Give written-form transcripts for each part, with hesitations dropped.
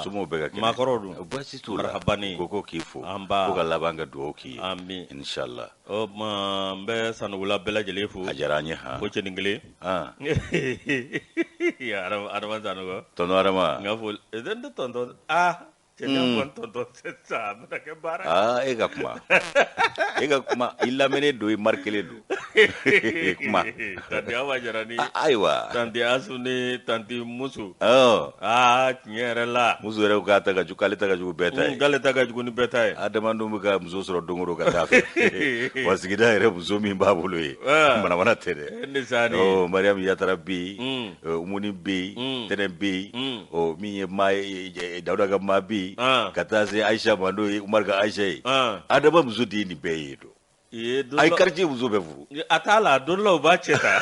Somɔgɔw bɛɛ ka kɛnɛ? Maakɔrɔw dun? Baasi t'u la. Marahaba ni. Ko k'i fo. Anba. Ko ka laban ka dugawu k'i ye. Ami. Inshallah. O tuma n bɛ Sanugula bɛɛ lajɛlen fo. A diyara an ye han. Ko cɛnin kelen. Han. Adama Sanogo. Tonton Adama. N ka foli n tɛ tonton aa cɛ ne ko tonton sisan a bɛna kɛ baara ye. Aa e ka kuma. E ka kuma i lamɛnnen don i marquelen don. Kuma. Tanti Awa Jara ni. Ayiwa. Tanti Asu ni tanti Musu. Ɔ. Aa tiɲɛ yɛrɛ la. Musu yɛrɛ ko k'a ta ka jugu k'ale ta ka jugu bɛɛ ta ye. K'ale ta ka jugu ni bɛɛ ta ye. Adama dun bɛ ka muso sɔrɔ don o don ka taa fɛ. Wa sigida yɛrɛ muso min b'a bolo ye. Manamana tɛ dɛ. Ne sa de. Ɔ Mariam Yatara bɛ yen. Umuni bɛ yen. Tɛnɛ bɛ yen. Ɔ min ye maa ye Dawuda ka maa bɛ yen. Ka taa se Ayisa ma n'o ye Umaru ka Ayisa ye. Adama muso de ye nin bɛɛ ye don. A ye quartier muso bɛɛ furu. A t'a la don dɔ la u b'a cɛ ta.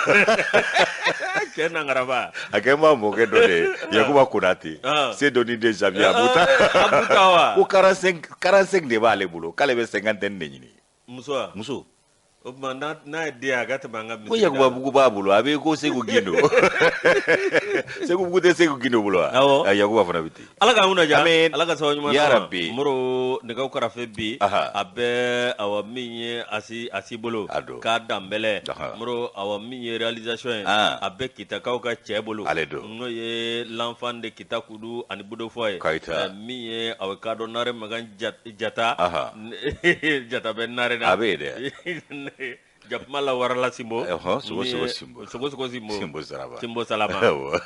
Cɛ nangaraba. A kɛ n b'a mɔkɛ dɔ de ye Yakuba Konate. Sedoni de Xavier Abuta. Abuta wa. Ko 45 de b'ale bolo k'ale bɛ cinquantaine de ɲini. Muso wa? Muso. O tuma n'a ye den a ka tɛmɛ an ka misiri. Ko Yakuba Bugu b'a bolo a bɛ ko Segu Gindo. Segu Bugu tɛ Segu Gindo bolo wa? Awɔ. Yakuba fana bɛ ten. Ala k'an kunna diya. Amiin. Ala ka sababu ɲuman Ya d'an ma. Rabbi. Moro nɛgɛw karafe bi. Aha. A bɛ awa min ye asi bolo. A don. K'a danbɛlɛ. Aha. Moro awa min ye réalisation ye. Ah. A bɛ Kitakaw ka cɛ bolo. Ale don. N'o ye l'enfant de Kita Kudu ani Budofɔ ye. Kayita. Min ye awa k'a dɔn Nare Magan Jata. Aha. Jata bɛ Nare na. A bɛ yen dɛ. Jakuma la warala Sinbo. Ɔhɔn, sogo Min sogo ye- Sinbo. Sogo sogo Sinbo. Sinbo Saraba. Sinbo Salama. Awɔ.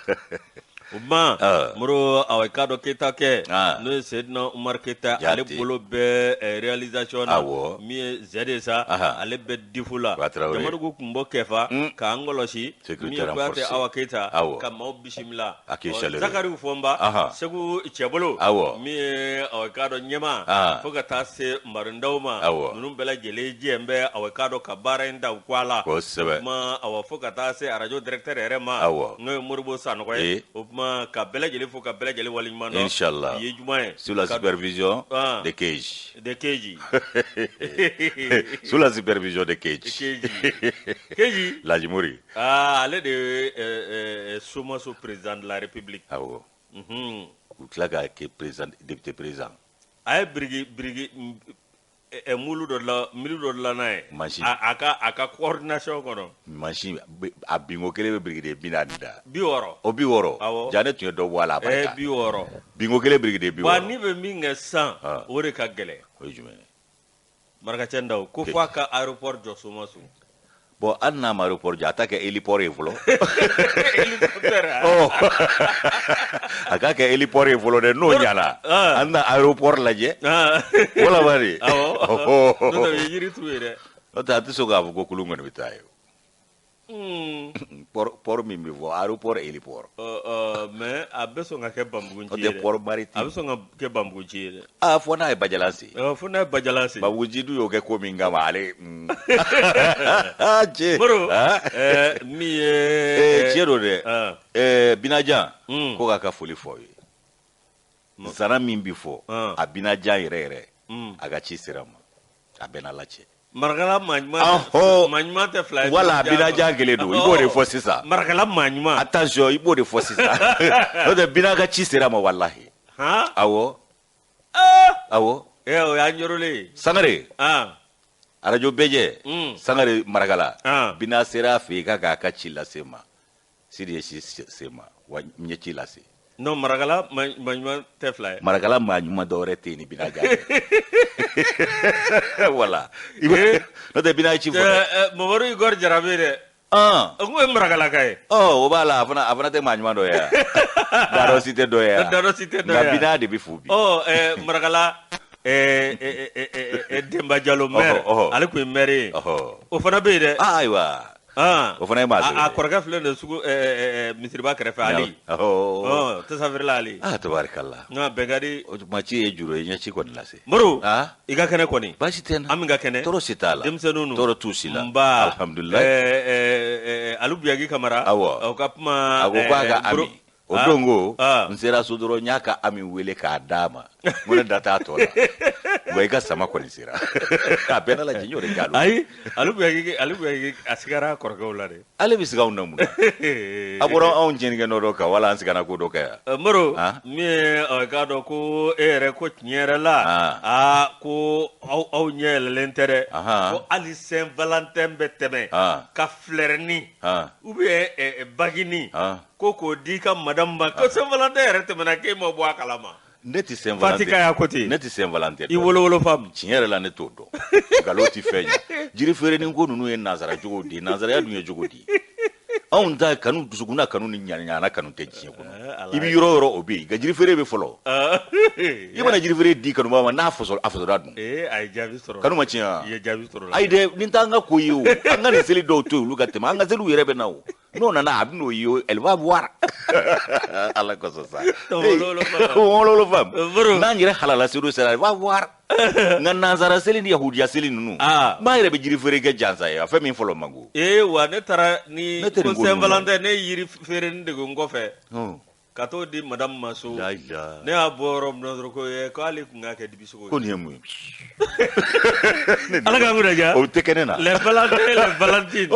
O ma Ah. Moro awa k'a dɔn Keyita kɛ Ah. n'o ye Seyidina Umaru Keyita Jate. ale bolo bɛ réalisation na Awɔ. min ye Zɛde sa Aha. ale bɛ difu la Wa Traoré. Jamadu kun bɔ kɛfa k'an kɔlɔsi Sécurité min ye Kuyate renforcée. Awa Keyita Awɔ. ka maaw bisimila Accueil Ɔ, chaleureux. Zakari Fɔnba Aha. Segu Cɛbolo Awɔ. min ye awa k'a dɔn ɲɛmaa Ah. fo ka taa se Marindaw ma Awɔ. ninnu bɛɛ lajɛlen jɛ bɛ awa k'a dɔn ka baara in da u kɔ a la Kosɛbɛ. O tuma awa fo ka taa se arajo directeur yɛrɛ ma Awɔ. n'o ye Moribo Sanɔgɔ ye Eh. o tuma ka bɛɛ lajɛlen fo ka bɛɛ lajɛlen waleɲuman dɔn Inch'Allah. bi ye juma ye Sous la Ka- supervision Ah. de Keji. de Keji Sous la supervision de Keji. Keji Keji Lajimori. aa ale de ye Somaso président de la République Awɔ. Unhun. U tila k'a kɛ président député président. a ye biriki biriki mulu dɔ dilan mulu dɔ dilan n'a ye Mansin. a ka coordination kɔnɔ Mansin a binko kelen bɛ birikiden 40 da. 60. O 60. Awɔ. Ja ne tun ye dɔ bɔ a la a barika. 60. Binko kelen birikiden bi Wa wɔɔrɔ. ni bɛ min kɛ sisan Ah. o de ka gɛlɛn. O ye jumɛn ye? Marakacɛ Ndaw ko f'a ka aéroport jɔ Somaso. Bon hali n'a ma aéroport jɔ a ta kɛ héliport ye fɔlɔ. Hélicoptère. Ɔ a k'a kɛ héliport ye fɔlɔ dɛ n'o ɲɛna Ah. an na aéroport lajɛ. Ah. Wala bari. Awɔ. Ɔhɔ. N'o tɛ o ye yiri turu ye dɛ. N'o tɛ a tɛ sɔn k'a fɔ ko kulun kɔni bɛ taa ye. Port min bɛ fɔ aéroport héliport. Ɔ ɔ mais a bɛ sɔn ka kɛ Banbugunci O ye tɛ dɛ. port maritime. A bɛ sɔn ka kɛ Banbugunci ye dɛ. Aa fɔ n'a ye Bajalan sen. Ɔ fo n'a ye Bajalan sen. Banbugunci dun y'o kɛ ko min kama ale. Aa cɛ. Moro Ah. min ye. Tiɲɛ don dɛ. Ah. Binajan. Mm. Ko k'a ka foli fɔ aw ye. Zana min bɛ fɔ. Ah. A Binajan yɛrɛ yɛrɛ. Mm. A ka ci sera n ma. A bɛɛ n'Ala cɛ. Marakala maa ɲuman Ɔhɔ. maa ɲuman tɛ fila ye. Wala Binajan kelen don. I b'o de fɔ sisan. Marakala maa ɲuman. Attention i b'o de fɔ sisan. N'o tɛ Bina ka ci sera a ma walahi. Han. Awɔ. Awɔ. O y'an yɔrɔlen ye. Sangare. Ah. Arajo Bɛjɛ. Mm. Sangare Marakala. Ah. Bina sera a fɛ yen k'a k'a ka ci lase n ma. Sidi ye ci se n ma wa n ye ci lase. Non Marakala maa ɲuman tɛ fila ye. Marakala maa ɲuman dɔwɛrɛ tɛ yen ni Binajan tɛ. Voilà. N'o tɛ Bina ye ci fɔ dɛ. Mamadu Igor Jarabe dɛ. Ɔn. O kun ye Marakalaka ye. Ɔ o b'a la a fana tɛ maa ɲuman dɔ ye wa? Dadɔ si tɛ dɔ ye wa? Dadɔ si tɛ dɔ ye Nka wa? Bina de bɛ fo bi. Ɔ Marakala Denba Jalo maire Ɔhɔ, ɔhɔ. ale tun ye maire ye. Ɔhɔ. O fana bɛ yen dɛ. Ah ayiwa. Ah. O fana ye maa sɛbɛ ye. A kɔrɔkɛ filɛ nin ye sugu misiriba kɛrɛfɛ Ali. Ɔhɔ. Ɔ tasafeerela Ali. Ah tabarikala. Nka bɛn ka di. O tuma ci ye juru ye n ye ci kɔni lase. Moro. Ah. I ka kɛnɛ kɔni. Baasi tɛ n na. An min ka kɛnɛ. Tɔɔrɔ si t'a la. Denmisɛnninw. Tɔɔrɔ t'u si la. Nba. Alhamdulilayi. Alu Biyagi Kamara. Awɔ. O ka kuma. A ko k'a ka Moro- Ami. O don ko n sera so dɔrɔn, n y'a ka Ami wele k'a d'a ma, n ko ne da t'a tɔ la, wa i ka sama kɔni sera a bɛɛ n'a lajɛ, n y'o de kɛ. Ayi, ale ale a sigara kɔrɔkɛw la dɛ. Ale bɛ siga anw na mun na? A bɔra anw tiɲɛnikɛ nɔ dɔ kan wala an sigana ko dɔ kɛ yan. Moro, min ye k'a dɔn ko e yɛrɛ ko tiɲɛ yɛrɛ la, aa, ko aw ɲɛ yɛlɛlen tɛ dɛ, ko hali Saint Valentin bɛ tɛmɛ ka fleurini ou bien bagueni ko k'o di ka madame ma, ko Saint Valentin yɛrɛ tɛmɛna k'e ma bɔ a kalama. Ne tɛ Saint Valentin. Fatika y'a ko ten. Ne tɛ Saint Valentin. I wolo faamu. Tiɲɛ yɛrɛ la, ne t'o dɔn. Nkalon tɛ fɛn ye. Jiri feerenin ko ninnu ye nanzara jogo de ye. Nanzaraya dun ye jogo di? Anw ta kanu, dusukunna kanu ni ɲana kanu tɛ diɲɛ kɔnɔ. I bɛ yɔrɔ o yɔrɔ, o bɛ yen, nka jiri feere bɛ fɔlɔ. I mana jiri feere di kanuba ma, n'a fɔsɔ, a fɔsɔra dun. Ee, a ye jaabi sɔrɔ. Kanu ma tiɲɛ wa? I ye jaabi sɔrɔ. Ayi dɛ, nin t'an ka ko ye o. An ka nin seli dɔw to yen, olu ka tɛmɛ. An ka seliw yɛrɛ bɛ na o. N'o nana, a bɛ n'o ye, elle va voir. Ala kosɔn sa. Wolowolo faamu. N'an yɛrɛ halala seliw sera, elle va voir. Nka nansara seli ni yahudiya seli ninnu, maa yɛrɛ bɛ jiri feere kɛ jansa ye, a fɛn min fɔlɔ man go. Ee wa, ne taara ni ko Saint Valentin, ne ye yiri feere ni dege n kɔfɛ ka t'o di madame ma so. Ne y'a bɔ yɔrɔ min na dɔrɔn, ko k'ale tun k'a kɛ dibisogo ye. Ko nin ye mun ye? Ala k'an kunna diya. O tɛ kɛ ne na. Les Valentins, les Valentines.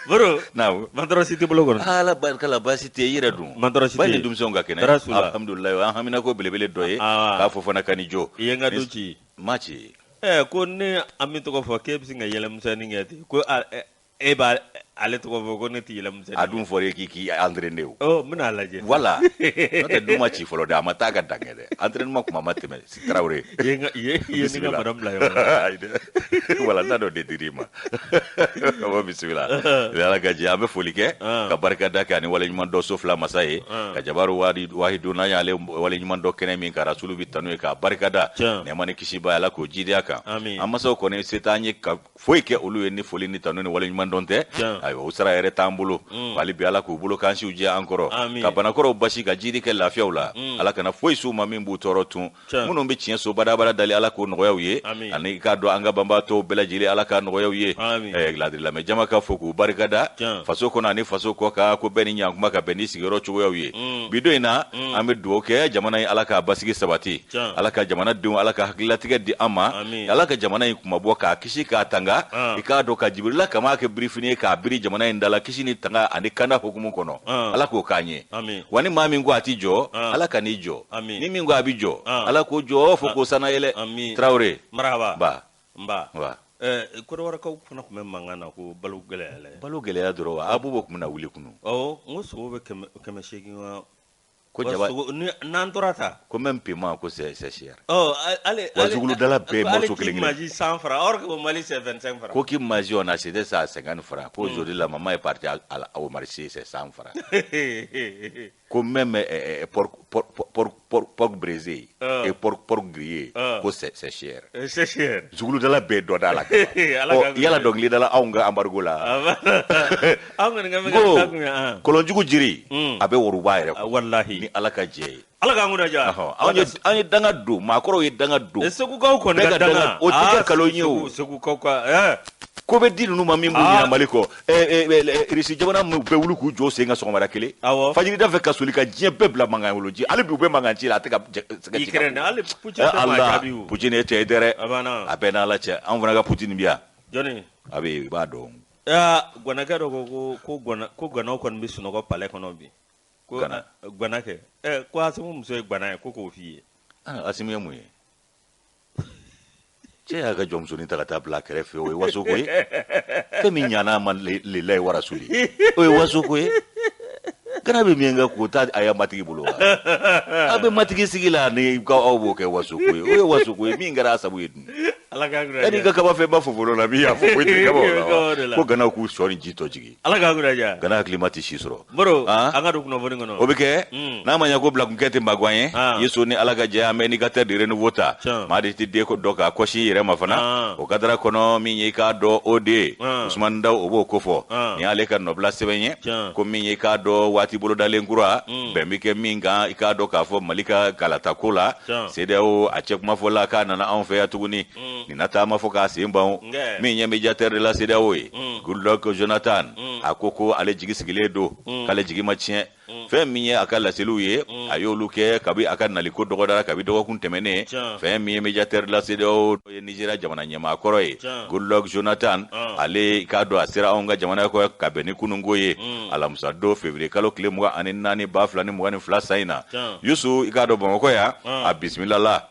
Baro. Naamu. Mantɔrɔ si tɛ bolo kɔnɔ. Ala barika la, baasi tɛ i yɛrɛ dun? Mantɔrɔ si tɛ. Ba ni denmisɛnw ka kɛnɛ? Tɔɔrɔ s'u la. Alhamdulilayi, an hamina ko belebele dɔ ye k'a fɔ fana ka ni jɔ. I ye n ka du ci. Ma ci. Ɛ, ko ne an min tɔgɔ fɔ k'e bɛ sin ka yɛlɛmisɛnnin kɛ ten, ko e b'a ale tɔgɔ fɔ, ko ne tɛ yɛlɛmisɛnnin. A dun fɔra e k'i entraîner o. Ɔ, n bɛna a lajɛ. Voilà, n'o tɛ dun ma ci fɔlɔ dɛ, a ma taa ka dan kɛ dɛ, entraînement kuma ma tɛmɛ. Tarawele. I ye ne ka madame bila yɔrɔ la. Ayi dɛ, voilà, n t'a dɔn de dir'i ma. Ka bɔ bisimila ni Ala ka jɛ, an bɛ foli kɛ ka barika da kɛ ani waleɲuman dɔ so fila masa ye, ka jabaru wahidu n'an y'ale waleɲuman dɔ kɛnɛ min ka rasulu bi tanu ye k'a barika da, nɛɛma ni kisi ba, Ala k'o jidiya kan. An masaw kɔni, se t'an ye ka foyi kɛ olu ye ni foli ni tanu ni waleɲuman dɔn tɛ. Ayiwa, o sara yɛrɛ t'an bolo. Hali bi, Ala k'u bolo kan siw jɛ an kɔrɔ, ka banakɔrɔw basi, ka jidi kɛ lafiyaw la. Ala kana foyi s'u ma min b'u tɔɔrɔ tun. Minnu bɛ tiɲɛ so badabada dali, Ala k'o nɔgɔyaw ye. Ani k'a dɔn an ka banbaatɔw bɛɛ lajɛlen, Ala k'a nɔgɔyaw ye. Ladiri jama ka fo k'u barika da faso kɔnɔ ani faso kɔ kan, ko bɛɛ ni ɲankuma ka bɛn ni sigiyɔrɔ cogoyaw ye. Bi don in na, an bɛ dugawu kɛ jamana in, Ala k'a basigi sabati, Ala ka jamana denw, Ala ka hakililatigɛ di an ma, Ala ka jamana in kumabɔ, k'a kisi, k'a tanga. I k'a dɔn ka Jibirila kama kɛ birifini ye k'a biri jamana in da la, kisi ni tanga ani kanda hukumu kɔnɔ, Ala k'o k'an ye. Wa ni maa min ko a ti jɔ, Ala ka n'i jɔ. Ni min ko a bi jɔ, Ala k'o jɔ fo k'o sanna yɛlɛ. Tarawele. Marahaba. Ba. Nba. Wa. Kɔrɔwarakaw fana tun bɛ mankan na ko balo gɛlɛya la. Balo gɛlɛya dɔrɔn wa, Abubo tun bɛna wuli kunu. Awɔ, n ko sogo bɛ 800 wa. Ko jaba. N'an tora ta. Ko même paiement ko c'est cher. Ɔ, ale. Wa zuguludala bɛɛ morceau kelen kelen. Maji 100 francs, or que au Mali c'est 25 francs. Ko qui maji, on a acheté ça à 50 francs. Ko aujourd'hui la maman est partie au marché, c'est 100 francs. Ko même porc porc porc porc porc braisé et porc porc grillé, ko c'est cher. C'est cher. Zuguludala bɛɛ dɔ da la. Ɔ, yala dɔnkilidala anw ka embargo la. Anw kɔni ka mɛn. Ko kɔlɔnjugu jiri a bɛ woroba yɛrɛ kɔ. Walahi. Ni Ala ka jɛ ye. Ala k'an kunna diya. An ye danga don, maakɔrɔw ye danga don. Segukaw kɔni ka danga. O tɛ kɛ nkalon ye o. Segukaw ka. Ko bɛ di ninnu ma min b'u ɲina Mali kɔ. Irisi jamana min bɛɛ wuli k'u jɔ sen ka sɔgɔmada kelen. Fajirida fɛ ka soli ka diɲɛ bɛɛ bila mankan wolo ji. Hali bi u bɛ mankan ci la, a tɛ ka se ka ci. Ukraine hali Poutine tɛ maa jaabi o. Poutine ye cɛ ye dɛ. A banna. A bɛɛ n'Ala cɛ, anw fana ka Poutine bi yan. Jɔnni? A bɛ yen, i b'a dɔn. Aa, gwanakɛ dɔ ko ko gwanaw kɔni bɛ sunɔgɔ palais kɔnɔ bi. Ko gwanakɛ. Ɛ, ko Asimu muso ye gwana ye, ko k'o f'i ye. Asimu ye mun ye? Cɛ y'a ka jɔnmusonin ta ka taa bila a kɛrɛfɛ, o ye waso ko ye. Fɛn min ɲana ma lilayi warasuli, o ye waso ko ye. Gana bɛ min kɛ k'o ta a ya matigi bolo wa? A bɛ matigi sigi la ni aw b'o kɛ waso ko ye, o ye waso ko ye. Min kɛra a sabu ye dun? Yanni i ka kaba fɛn ba fofolo la, min y'a fɔ ko i tɛ kaba o la wa? Ko ganaw k'u sɔ ni ji tɔ jigin. Ala k'an kunna diya. Gana hakili ma tɛ si sɔrɔ. Moro, an ka don kunnafoni kɔnɔ. O bɛ kɛ n'a ma ɲɛ ko bilakunkɛ tɛ maguwan ye. Yesu ni Ala ka jɛ, an bɛ n'i ka tɛ de renouveau ta. Maa de tɛ den dɔ k'a kɔsi i yɛrɛ ma fana. O kadara kɔnɔ, min ye i k'a dɔn o de ye. Usumani Daw, o b'o ko fɔ. Nin y'ale ka nɔbila sɛbɛn ye. Ko min ye i k'a dɔn waati bolodalen kura bɛn bɛ kɛ min kan, i k'a dɔn k'a fɔ Mali ka kalata ko la, CEDEAO a cɛ kuma fɔ la k'a nana anw fɛ yan tuguni. Nin na taama fo k'a sen ban. Min ye médiateur de la CEDEAO ye, Goodluck Jonathan, a ko ko ale jigi sigilen don, k'ale jigi ma tiɲɛ. Fɛn min ye a ka laseliw ye, a y'olu kɛ kabi a ka naliko dɔgɔdara kabi dɔgɔkun tɛmɛnen. Fɛn min ye médiateur de la CEDEAO ye, Nigeria jamana ɲɛmaa kɔrɔ ye, Goodluck Jonathan, ale k'a dɔn a sera anw ka jamana kɔ ka bɛn ni kununko ye, alamisa don, février kalo tile 24 2022 san in na. Yusu, i k'a dɔn Bamakɔ yan, a bisimila la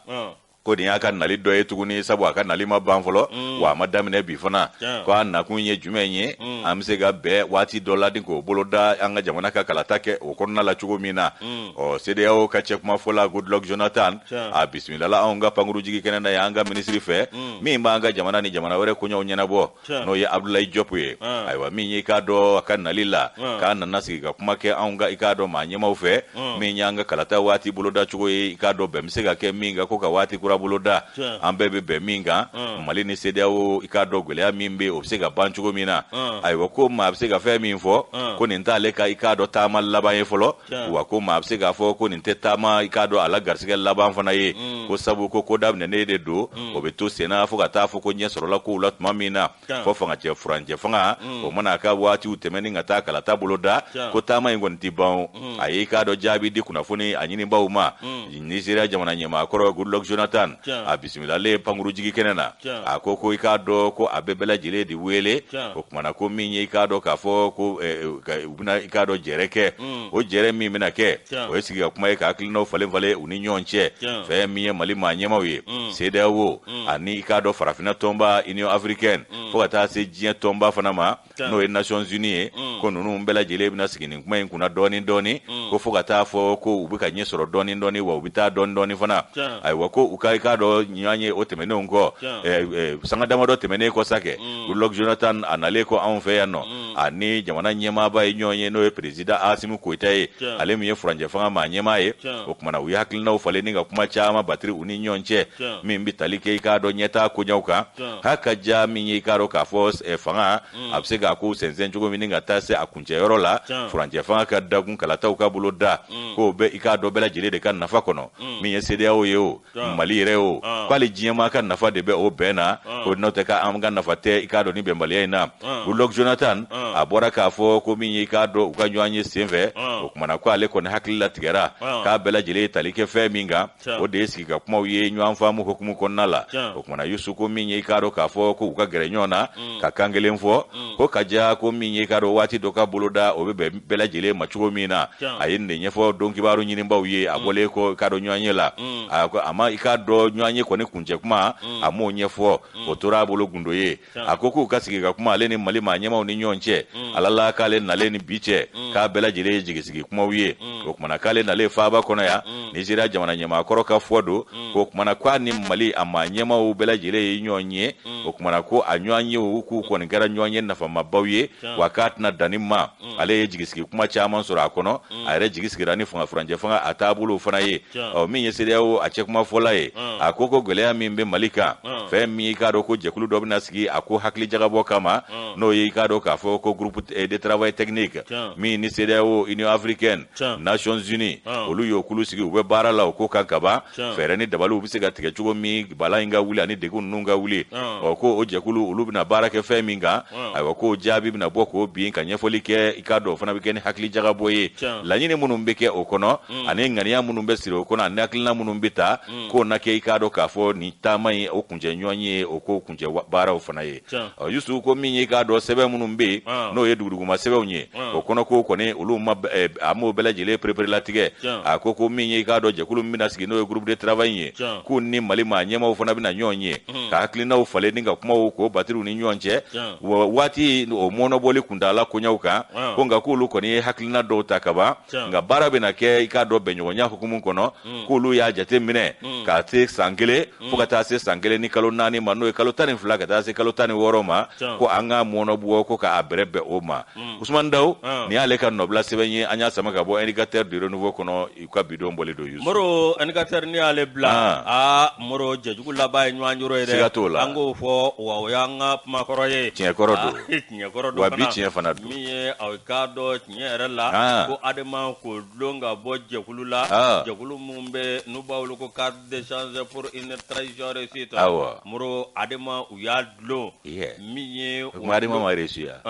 ko nin y'a ka nali dɔ ye tuguni, sabu a ka nali ma ban fɔlɔ, wa a ma daminɛ bi fana. Ko a nakun ye jumɛn ye? An bɛ se ka bɛn waati dɔ la k'o bolo da an ka jamana ka kalata kɛ o kɔnɔna la cogo min na. Ɔ, CEDEAO ka cɛkumafɔla Goodluck Jonathan, a bisimilala anw ka pankurujigi kɛnɛ na yan, an ka minisiri fɛ min b'an ka jamana ni jamana wɛrɛ koɲɛw ɲɛnabɔ, n'o ye Abdoulaye Diop ye. Ayiwa, min ye i k'a dɔn a ka nali la, k'a nana sigi ka kuma kɛ anw ka, i k'a dɔn, maa ɲɛmaw fɛ, min y'an ka kalata waati boloda cogo ye, i k'a dɔn bɛn bɛ se ka kɛ min kan, ko ka waati kura boloda, an bɛɛ bɛ bɛn min kan, Mali ni CEDEAO, i k'a dɔn gɛlɛya min bɛ yen, o bɛ se ka ban cogo min na. Ayiwa, ko maa bɛ se ka fɛn min fɔ, ko nin t'ale ka, i k'a dɔn, taama laban ye fɔlɔ, wa ko maa bɛ se k'a fɔ ko nin tɛ taama, i k'a dɔn, a la garisɛgɛ laban fana ye, ko sabu ko ko daminɛnen de don, o bɛ to senna fo ka taa fɔ ko ɲɛ sɔrɔla kow la tuma min na, fɔ fangacɛ furancɛ fanga o mana a ka waatiw tɛmɛni ka taa kalata boloda, ko taama in kɔni ti ban. A ye, i k'a dɔn, jaabi di kunnafoni a ɲinibaw ma. Nigeria jamana ɲɛmaa kɔrɔ Goodluck Jonathan, a bisimilalen pankurujigi kɛnɛ na, a ko ko i k'a dɔn ko a bɛ bɛɛ lajɛlen de wele. O kumana ko min ye, i k'a dɔn k'a fɔ ko u bɛna, i k'a dɔn, jɛrɛ kɛ, o jɛrɛ min bɛna kɛ, o ye sigi ka kuma ye ka hakilinaw falen falen u ni ɲɔgɔn cɛ. Fɛn min ye Mali maa ɲɛmaw ye, CEDEAO ani, i k'a dɔn, farafinna tɔnba Union africaine, fo ka taa se diɲɛ tɔnba fana ma, n'o ye Nations Unies ye, ko ninnu bɛɛ lajɛlen bɛna sigi nin kuma in kunna dɔɔni dɔɔni, ko fo ka taa fɔ ko u bɛ ka ɲɛ sɔrɔ dɔɔni dɔɔni, wa u bɛ taa dɔɔni dɔɔni fana. Ayiwa, ko u ka, i k'a dɔn, ɲɔgɔn ye o tɛmɛnenw kɔ, sanga damadɔ tɛmɛnen kɔ sa kɛ, Goodluck Jonathan a nalen kɔ anw fɛ yan nɔ, ani jamana ɲɛmaaba ye ɲɔgɔn ye, n'o ye président Assimi Goïta ye, ale min ye furancɛ fanga maa ɲɛmaa ye. O kumana u ye hakilinaw falen ni ka kuma caman batiri u ni ɲɔgɔn cɛ, min bɛ tali kɛ, i k'a dɔn, ɲɛtaa koɲɛw kan ha ka ja min ye, i k'a dɔn k'a fɔ fanga a bɛ se k'a ko sɛnsɛn cogo min ka taa se a kuncɛyɔrɔ la, furancɛ fanga ka dakun kalataw ka bolo da, k'o bɛ, i k'a dɔn, bɛɛ lajɛlen de ka nafa kɔnɔ, min ye CEDEAO ye o, Mali yɛrɛ o, k'ale diɲɛmaa ka nafa de bɛ o bɛn na, ko n'o tɛ k'an ka nafa tɛ, i k'a dɔn, ni bɛnbaliya in na. Goodluck Jonathan a bɔra k'a fɔ ko min ye, i k'a dɔn, u ka ɲɔgɔn ye senfɛ, o kumana ko ale kɔni hakili latigɛra k'a bɛɛ lajɛlen ye tali kɛ fɛn min kan, o de ye sigi ka kumaw ye ɲɔgɔn faamu hukumu kɔnɔna la. O kumana Yusu, ko min ye, i k'a dɔn k'a fɔ ko u ka gɛrɛ ɲɔgɔn na ka kan kelen fɔ, ko ka diya ko min ye, i k'a dɔn, waati dɔ ka boloda, o bɛ bɛn bɛɛ lajɛlen ma cogo min na. A ye nin de ɲɛfɔ don kibaru ɲinibaw ye a bɔlen kɔ, i k'a dɔn, ɲɔgɔn ye la. A ko a ma, i k'a dɔn, ɲɔgɔn ye kɔni kuncɛ kuma, a m'o ɲɛfɔ, o tora a bolo gundo ye. A ko k'u ka sigi ka kuma ale ni Mali maa ɲɛmaw ni ɲɔgɔn cɛ, ala la k'ale nalen ni bi cɛ, k'a bɛɛ lajɛlen ye jigisigi kumaw ye. O kumana k'ale nalen faaba kɔnɔ yan, Nizeriya jamana ɲɛmaakɔrɔ ka fɔ don, k'o kumana k'a ni Mali a maa ɲɛmaw bɛɛ lajɛlen ye ɲɔgɔn ye. O kumana ko a ɲɔgɔn ye k'u kɔni kɛra ɲɔgɔn ye nafamabaw ye, wa k'a tɛna danni ma. Ale ye jigisigi kuma caman sɔrɔ a kɔnɔ, a yɛrɛ jigi sigira ni fanga furancɛ fanga a taabolo fana ye. Ɔ, min ye CEDEAO a cɛkuma fɔla ye, a ko ko gɛlɛya min bɛ Mali kan, fɛn min i k'a dɔn ko jɛkulu dɔ bɛna sigi a ko hakili jagabɔ kama, n'o ye, i k'a dɔn k'a fɔ ko groupe de travail technique min ni CEDEAO, Union africaine, Nations Unies, olu y'o kulu sigi, u bɛ baara la o ko kan kaban, fɛɛrɛ ni dabaliw bɛ se ka tigɛ cogo min bala in ka wuli ani degun ninnu ka wuli. Ɔ, ko o jɛkulu olu bɛna baara kɛ fɛn min kan, ayiwa, k'o jaabi bɛna bɔ k'o bin ka ɲɛfɔli kɛ, i k'a dɔn, o fana bɛ kɛ ni hakili jagabɔ ye. Laɲini minnu bɛ kɛ o kɔnɔ ani ŋaniya minnu bɛ siri o kɔnɔ ani hakilina minnu bɛ ta, k'o na kɛ, i k'a dɔn k'a fɔ nin taama in o kuncɛ ɲɔgɔn ye, o ko kuncɛ baaraw fana ye. Ɔ, Yusu, ko min ye, i k'a dɔn, sɛbɛn minnu bɛ yen, n'o ye duguduguma sɛbɛnw ye, o kɔnɔ ko kɔni olu ma a m'o bɛɛ lajɛlen pereperelatigɛ. A ko ko min ye, i k'a dɔn, jɛkulu min bɛna sigi, n'o ye groupe de travail ye, k'u ni Mali maa ɲɛmaaw fana bɛna ɲɔgɔn ye ka hakilinaw falen ni ka kumaw k'o batiriw ni ɲɔgɔn cɛ waati o mɔnɔbɔli kuntaala koɲɛw kan, ko nka k'olu kɔni ye hakilina dɔw ta kaban, nka baara bɛna kɛ, i k'a dɔn, bɛnɲɔgɔnya hukumu kɔnɔ, k'olu y'a jate minɛ k'a se san kelen fo ka taa se san 1 ni kalo 4 ma, n'o ye kalo 12 ka taa se kalo 16 ma, ko an ka mɔnɔbɔ ko k'a bɛrɛ bɛn o ma. Usman Daw, nin y'ale ka nɔbila sɛbɛn ye, an y'a sama ka bɔ Indicateur du Renouveau kɔnɔ, u ka bidon bɔlen don, Yusu. Moro, Indicateur ni y'ale bila, aa Moro, jɛjugu laban ye ɲɔgɔn yɔrɔ ye dɛ. Siga t'o la. An k'o fɔ wa, o y'an ka kumakɔrɔ ye. Tiɲɛ kɔrɔ don. Tiɲɛ kɔrɔ don. Wa bi tiɲɛ fana don. Min ye aw k'a dɔn tiɲɛ yɛrɛ la, ko Adama k'o dulon ka bɔ jɛkulu la, jɛkulu minnu bɛ n'u b'a wele ko cadre d'échange. d'échange pour une transition réussite. Awɔ. Moro, Adema u y'a dulon. Min ye o kuma Adema ma réussi ya?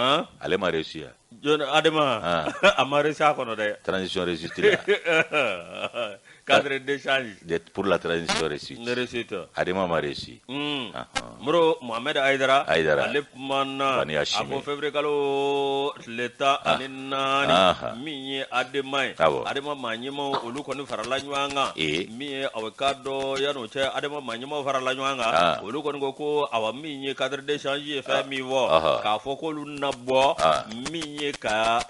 Ale ma réussi ya? Jɔn, Adema? A ma réussi a kɔnɔ dɛ. Transition réussite la. Cadre d'échange pour la transition réussite. Réussite. Adema ma réussi. Moro, Mohamed Aïdara. Aïdara. Ale kumana. Bani A Hashimi. ko février kalo tile 14 min ye Adema ye. Adema maa ɲɛmaw olu kɔni farala ɲɔgɔn kan. Min ye aw k'a dɔn, yan'o cɛ, Adema maa ɲɛmaw farala ɲɔgɔn kan. Olu kɔni ko ko awa, min ye cadre d'échange ye fɛn min fɔ, k'a fɔ k'olu na bɔ min ye ka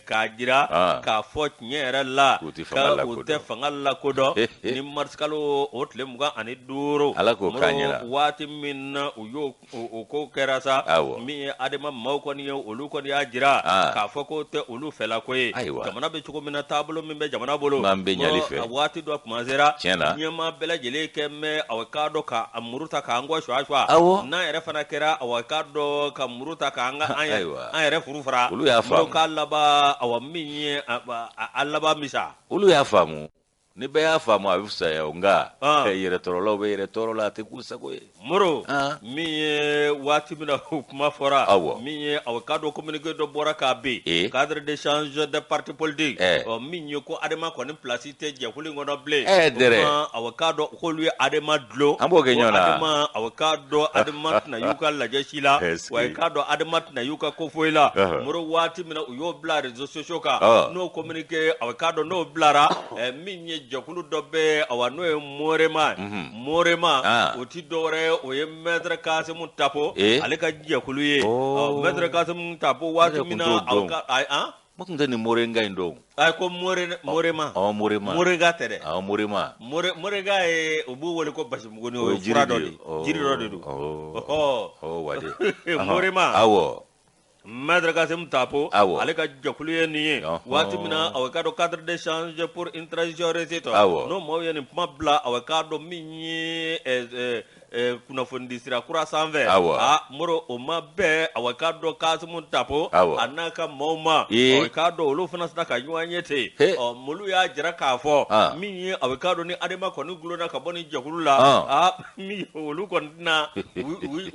k'a jira k'a fɔ tiɲɛ yɛrɛ la K'u tɛ fanga ka u tɛ lakodɔn. fanga lakodɔn ni mars kalo o tile 25. Ala k'o k'an ɲɛna. Waati min na u y'o o ko kɛra sa, min ye Adema maaw kɔni ye, olu kɔni y'a jira k'a fɔ k'o tɛ olu fɛla ko ye. Jamana bɛ cogo min na, taabolo min bɛ jamana bolo, N'an bɛ ɲali fɛ. a waati dɔ kuma sera, Tiɲɛ na. ɲɛmaa bɛɛ lajɛlen kɛ mɛn aw k'a dɔn ka a muru ta k'an kɔ suwa suwa. N'an yɛrɛ fana kɛra aw k'a dɔn ka muru ta k'an ka an yɛrɛ an yɛrɛ furu fara. Olu y'a faamu. Muru k'a laban, awa, min ye a laban misa. Olu y'a faamu. Ni bɛɛ y'a faamu, a bɛ fisaya o, nka yɛrɛ tɔɔrɔlaw bɛ yɛrɛ tɔɔrɔ la, a tɛ k'u sago ye. Moro, min ye waati min na o kuma fɔra, min ye aw k'a dɔn communiqué dɔ bɔra k'a bin, cadre d'échange des partis politiques, ɔ, min ye ko Adema kɔni place tɛ jɛkulu in kɔnɔ bilen. O Dɛrɛ. kuma, aw k'a dɔn k'olu ye Adema dulon. An b'o kɛ Ko ɲɔgɔn na. Adema, aw k'a dɔn, Adema tɛna y'u ka lajɛ si la. Est-ce Wa i que k'a dɔn Adema tɛna y'u ka ko foyi la. Moro, waati min na u y'o bila réseaux sociaux kan, n'o communiqué, aw k'a dɔn, n'o bilara, min ye jɛkulu dɔ bɛ, awa, n'o ye Morema ye. Morema, o ti dɔwɛrɛ ye, o ye maître Kasimu Tapo ale ka jɛkulu ye. Ɔ, maître Kasimu Tapo, waati Ne yɛrɛ min kun na t'o aw dɔn. ka an Ma tun tɛ nin Morenga in dɔn. Ayi, ko Morema. Ɔ, Morema. Morega tɛ dɛ. Awɔ, Morema. Morega ye, u b'u wele ko basimuguni. O O ye ye jiri fura de dɔ ye. de ye, jiri dɔ de don. Ɔhɔ. Ɔ, wade. Morema. Maître Kassim Tapo, ale ka jɛkulu ye nin ye. Waati min na aw k'a dɔn cadre d'échange pour une transition réussite, n'o maaw ye nin kuma bila, aw k'a dɔn min ye kunnafonidi sira kura sanfɛ, a Moro, o ma bɛn aw k'a dɔn Kasimu Tapo a n'a ka maaw ma. Aw k'a dɔn olu fana sina ka ɲɔgɔn ye ten. Ɔ, olu y'a jira k'a fɔ min ye aw k'a dɔn ni Adema kɔni gulonna ka bɔ nin jɛkulu la, a min ye olu kɔni tɛna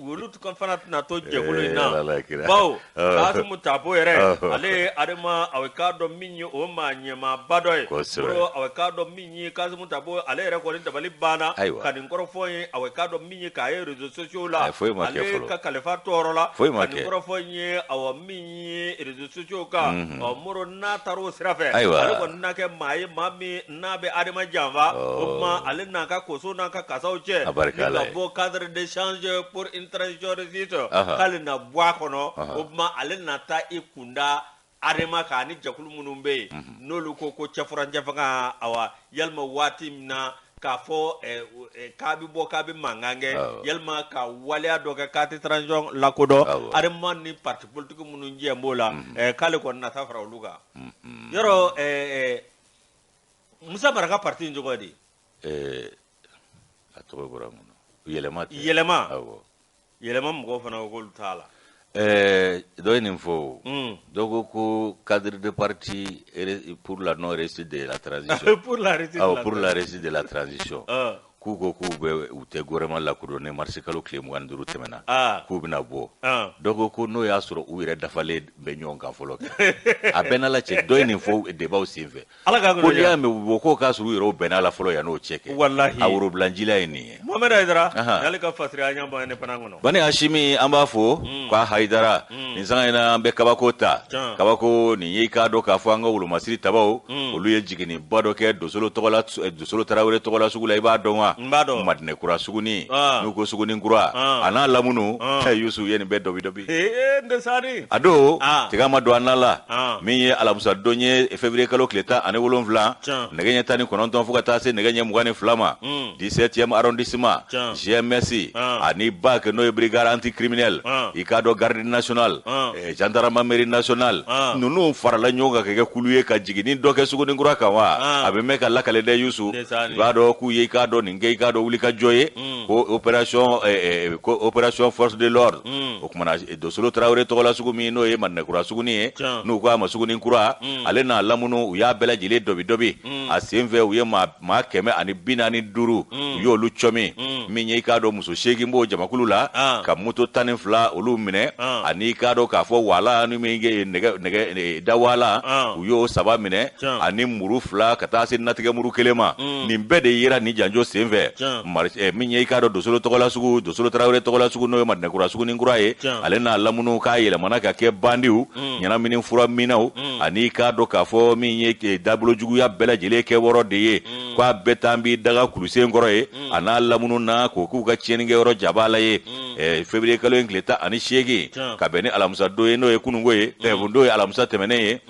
olu fana tɛna to jɛkulu in na, Ala la kira. Bawo Kasimu Tapo yɛrɛ, ale ye Adema, aw k'a dɔn min ye o maa ɲɛmaaba dɔ ye. Moro, aw k'a dɔn min ye Kasimu Tapo, ale yɛrɛ kɔni dabali banna ka nin kɔrɔfɔ in, aw k'a dɔn min ye k'a ye réseaux sociaux la. Ayi, foyi ma kɛ Ale fɔlɔ. ka kalifa tɔɔrɔ la Foyi ma ka nin kɛ. kɔrɔfɔ in ye, awa, min ye réseaux sociaux kan. Ɔ, Moro, n'a taara o sira fɛ, ale kɔni na kɛ maa ye, maa min n'a bɛ Adema janfa. O tuma ale n'a ka koso n'a ka kasaw cɛ A barika ni Ala ka ye. bɔ cadre d'échange pour une transition réussite, k'ale na bɔ a kɔnɔ. O tuma ale na taa i kunda Adema kan ani jɛkulu minnu bɛ yen, n'olu ko ko cɛfurancɛ fanga, awa, yalima waati min na k'a fɔ k'a bɛ bɔ k'a bɛ mankan kɛ, yalima ka waleya dɔ kɛ k'a tɛ transition lakodɔn, Adema ni parti politique minnu jɛ b'o la, k'ale kɔni na taa fara olu kan. Yɔrɔ Musa Mara ka parti in tɔgɔ ye di? A tɔgɔ bɔra n kɔnɔ. Yɛlɛma tɛ? Yɛlɛma. Awɔ. Yɛlɛma mɔgɔw fana ko k'olu t'a la. Dɔ ye nin fɔ o. Dɔ ko ko cadre de parti pour la non réussite de la transition. Pour la réussite de la Pour la réussite de la transition. K'u ko k'u bɛ u tɛ gouvernement lakodɔn ni mars kalo tile 25 tɛmɛna. K'u bɛna bɔ. Dɔ ko ko n'o y'a sɔrɔ u yɛrɛ dafalen bɛ ɲɔgɔn kan fɔlɔ kɛ. A bɛɛ n'Ala cɛ, dɔ ye nin fɔ débat senfɛ. Ala k'an Ko n'i kunna y'a mɛn u bɔ k'o k'a sɔrɔ u yɛrɛw bɛn'a la fɔlɔ yan'o cɛ kɛ. Walahi. A worobilanjila ye nin ye. Mohamed Hayidara, n'ale ka fasiri an ɲɛ bɔ ne fana kɔnɔ. Bani Hashimi, an b'a fo k'a Hayidara nin sanga in na, an bɛ kabako ta. Kabako nin ye, i k'a dɔn k'a fɔ an ka wolomasiri tabaw, olu ye jiginniba dɔ kɛ Dosolo tɔgɔ la, Dosolo Tarawele tɔgɔ la sugu la, i b'a dɔn wa? N b'a dɔn. Madinɛ kura suguni, n'u ko suguni kura a n'a lamunu, Yusu ye nin bɛɛ dɔbi dɔbi. Ee, n tɛ sari. A don tiga ma don an na la, min ye alamisa don ye, février kalo tile 17, nɛgɛ ɲɛ 19 fo ka taa se nɛgɛ ɲɛ 22 ma, 17e arrondissement, GMS ani BAC, n'o ye brigade anticriminelle, i k'a dɔn garde nationale, gendarmerie nationale, ninnu farala ɲɔgɔn kan ka kɛ kulu ye ka jigin ni dɔ kɛ Suguninkura kan wa. A bɛ mɛn ka lakale dɛ, Yusu. Ndeysaan. I b'a dɔn k'u ye, i k'a dɔn nin kɛ i k'a dɔn wulikajɔ ye ko opération ko opération force de l'ordre. O kumana Dosolo Tarawele tɔgɔla sugu min n'o ye Madinɛkura suguni ye, n'u ko a ma suguni kura, ale n'a lamunu u y'a bɛɛ lajɛlen dɔbi dɔbi. A senfɛ u ye maa 145 u y'olu cɔmi. Min ye i k'a dɔn muso 8 b'o jamakulu la, ka moto 12 olu minɛ, ani i k'a dɔn k'a fɔ wala ni min ye nɛgɛ nɛgɛ dawala, u y'o 3 minɛ, ani muru 2 ka taa se natigɛ muru 1 ma. Nin bɛɛ de yera nin janjo senfɛ. Min ye i k'a dɔn Dosolo tɔgɔla sugu, Dosolo Tarawele tɔgɔla sugu, n'o ye Madinɛkura suguni kura ye, ale n'a lamunu k'a yɛlɛmana ka kɛ bandiw, ɲɛnamini fura minɛw, ani i k'a dɔn k'a fɔ min ye dabolo juguya bɛɛ lajɛlen kɛ wɔrɔ de ye, k'a bɛɛ taa b'i daga kulusen kɔrɔ ye, a n'a lamunu na k'o k'u ka tiɲɛnikɛyɔrɔ jaba la ye. Février kalo in tile 18, ka bɛn ni alamisa don ye, n'o ye kununko ye, n'o ye alamisa tɛmɛnen ye.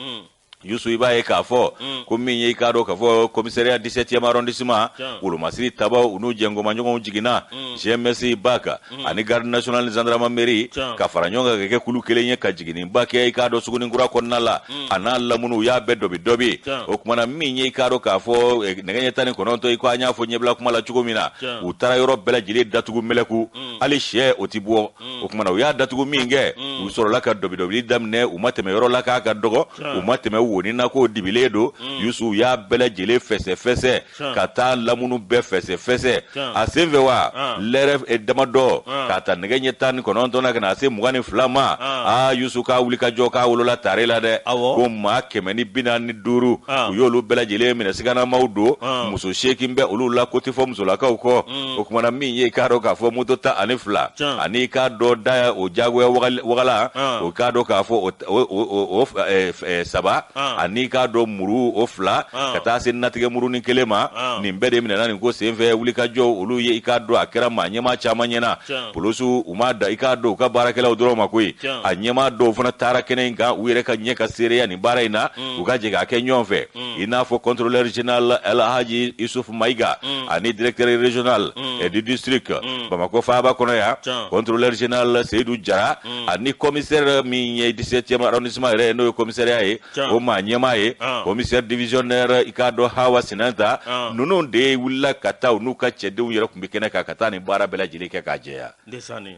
Yusu, i b'a ye k'a fɔ ko min ye i k'a dɔn k'a fɔ commissariat 17e arrondissement wolomasiri tabaw, u n'u jɛnkɔmaɲɔgɔnw jiginna, GMS BAC ani garde nationale, gendarmerie, ka fara ɲɔgɔn kan ka kɛ kulu kelen ye ka jiginniba kɛ i k'a dɔn Suguninkura kɔnɔna la, a n'a lamunu u y'a bɛɛ dɔbi dɔbi. O kumana min ye i k'a dɔn k'a fɔ nɛgɛ ɲɛ 19, i ko an y'a fɔ ɲɛbila kuma la cogo min na, u taara yɔrɔ bɛɛ lajɛlen datugu mɛlɛku, hali sɛ o ti bɔ. O kumana u y'a datugu min kɛ, u sɔrɔla ka dɔbidɔbili daminɛ. U ma tɛmɛ yɔrɔ la k'a ka dɔgɔ, u ma tɛmɛ woni na k'o dibilen don. Yusu, u y'a bɛɛ lajɛlen fɛsɛfɛsɛ ka taa lamunu bɛɛ fɛsɛfɛsɛ. A sen fɛ wa, lɛrɛ damadɔ k'a ta nɛgɛ ɲɛ 19 na ka na se 22 ma, aa Yusu, k'a wuli ka jɔ k'a wolola tare la dɛ, ko maa 145 u y'olu bɛɛ lajɛlen minɛ, siganamaw don, muso 8 bɛ olu la, ko tɛ fɔ musolakaw kɔ. O kumana min ye i k'a dɔn k'a fɔ moto 12, ani i k'a dɔn da o jagoya wagala, o k'a dɔn k'a fɔ o 3, ani i k'a dɔn muru o 2, ka taa se natigɛ murunin 1 ma. Nin bɛɛ de minɛna nin ko senfɛ. Wulikajɔ olu ye i k'a dɔn a kɛra maa ɲɛmaa caman ɲɛna. Polosiw, u ma da i k'a dɔn u ka baarakɛlaw dɔrɔn ma koyi, a ɲɛmaa dɔw fana taara kɛnɛ in kan, u yɛrɛ ka ɲɛ ka seereya nin baara in na, u ka jɛ k'a kɛ ɲɔgɔn fɛ, i n'a fɔ contrôleur général El Hadji Issouf Maïga ani directeur régional du district Bamakɔ faaba kɔnɔ yan, contrôleur général Seydou Jara, ani commissaire min ye 17e arrondissement yɛrɛ, n'o ye commissariat ye, o maa ɲɛmaa ye, commissaire divisionnaire i k'a dɔn Hawa Sinanta. Ninnu de wulila ka taa, u n'u ka cɛdenw yɛrɛ tun bɛ kɛnɛ kan ka taa nin baara bɛɛ lajɛlen kɛ k'a jɛya.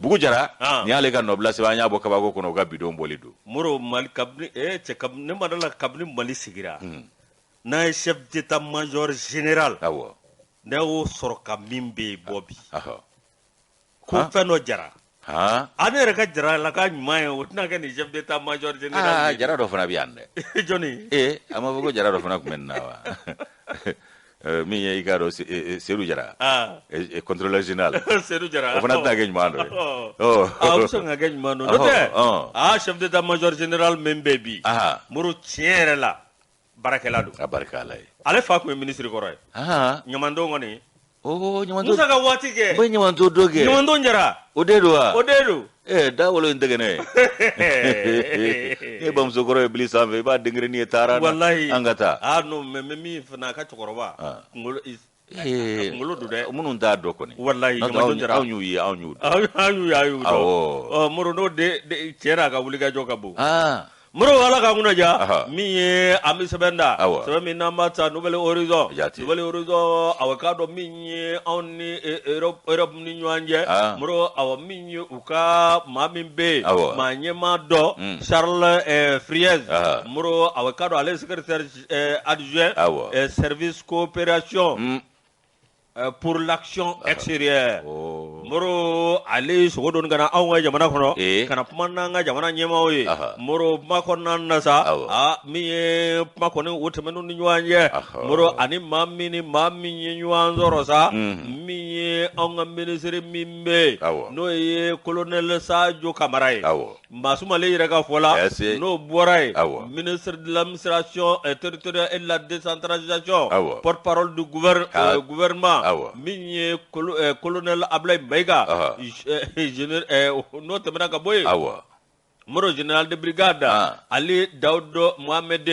Bugu Jara, nin y'ale ka nɔbila sɛbɛn, an y'a bɔ kabako kɔnɔ, u ka bidon bɔli don. Moro, Mali kabini cɛ, kabini ne ma da la, kabini Mali sigira, n'a ye chef d'état major général, ne y'o sɔrɔ ka min bɛ yen bɔ bi ko fɛn dɔ jara a ne yɛrɛ ka jaralaka ɲuman ye, o tɛna kɛ nin chef d'état major général. Jara dɔ fana bɛ yan dɛ. Jɔnni? Ee, a ma fɔ ko jara dɔ fana tun bɛ nin na wa? Min ye i k'a dɔn Seydou Jara, contrôleur général. Seydou Jara. O fana tɛna kɛ ɲuman dɔ ye. A bɛ sɔn ka kɛ ɲuman dɔ, n'o tɛ chef d'état major général min bɛ bi, Moro, tiɲɛ yɛrɛ la, baarakɛla don. A barika Ala ye. Ale fa tun ye ministre kɔrɔ ye. Ɲamandon kɔni. Oh, ɲamandon. Musa ka waati kɛ. N bɛ ɲamandon dɔ kɛ. Ɲamandon Jara. O de don wa? O de don. Da wolo in tɛ kɛ ne ye. Ne bamuso kɔrɔ ye bili sanfɛ, i b'a denkɛrɛnin ye taara. Walahi. An ka taa. Ah non, mais min fana a ka cɛkɔrɔba. Kunkolo kunkolo don dɛ. Minnu t'a dɔn kɔni. Walahi, ɲamandon Jara. Anw y'u ye, anw y'u dɔn. Anw y'u ye, an y'u dɔn. Awɔ. Ɔ Moro, n'o de cɛ n'a ka wulikajɔ ka bon. Moro, Ala ka kunna ja. Min ye an bɛ sɛbɛn da, sɛbɛn min n'an b'a ta Nouvel Horizon. Nouvel Horizon, awɔ, k'a dɔn min ye anw ni Europe ni ɲɔgɔn cɛ. Moro, awɔ, min ye u ka maa min bɛ yen, maa ɲɛmaa dɔ, Charles Friez. Moro, awɔ, k'a dɔn ale ye secrétaire adjoint service coopération pour l'action extérieure. Moro, ale sogo doni ka na anw ka jamana kɔnɔ, ka na kuma n'an ka jamana ɲɛmaaw ye. Moro, kuma kɔnɔna na sa, min ye kuma kɔni o tɛmɛn'u ni ɲɔgɔn cɛ. Moro, ani maa min ni maa min ye ɲɔgɔn sɔrɔ sa, min ye anw ka ministre min bɛ yen, n'o ye colonel Sadio Kamara ye. Masumale yɛrɛ ka fɔ la, n'o bɔra yen, ministre de l'administration territoriale et de la décentralisation, porte-parole du gouvernement, min ye colonel Ablaye Maïga, n'o tɛmɛna ka bɔ yen, Moro général de brigade Ali Daoud Mohamed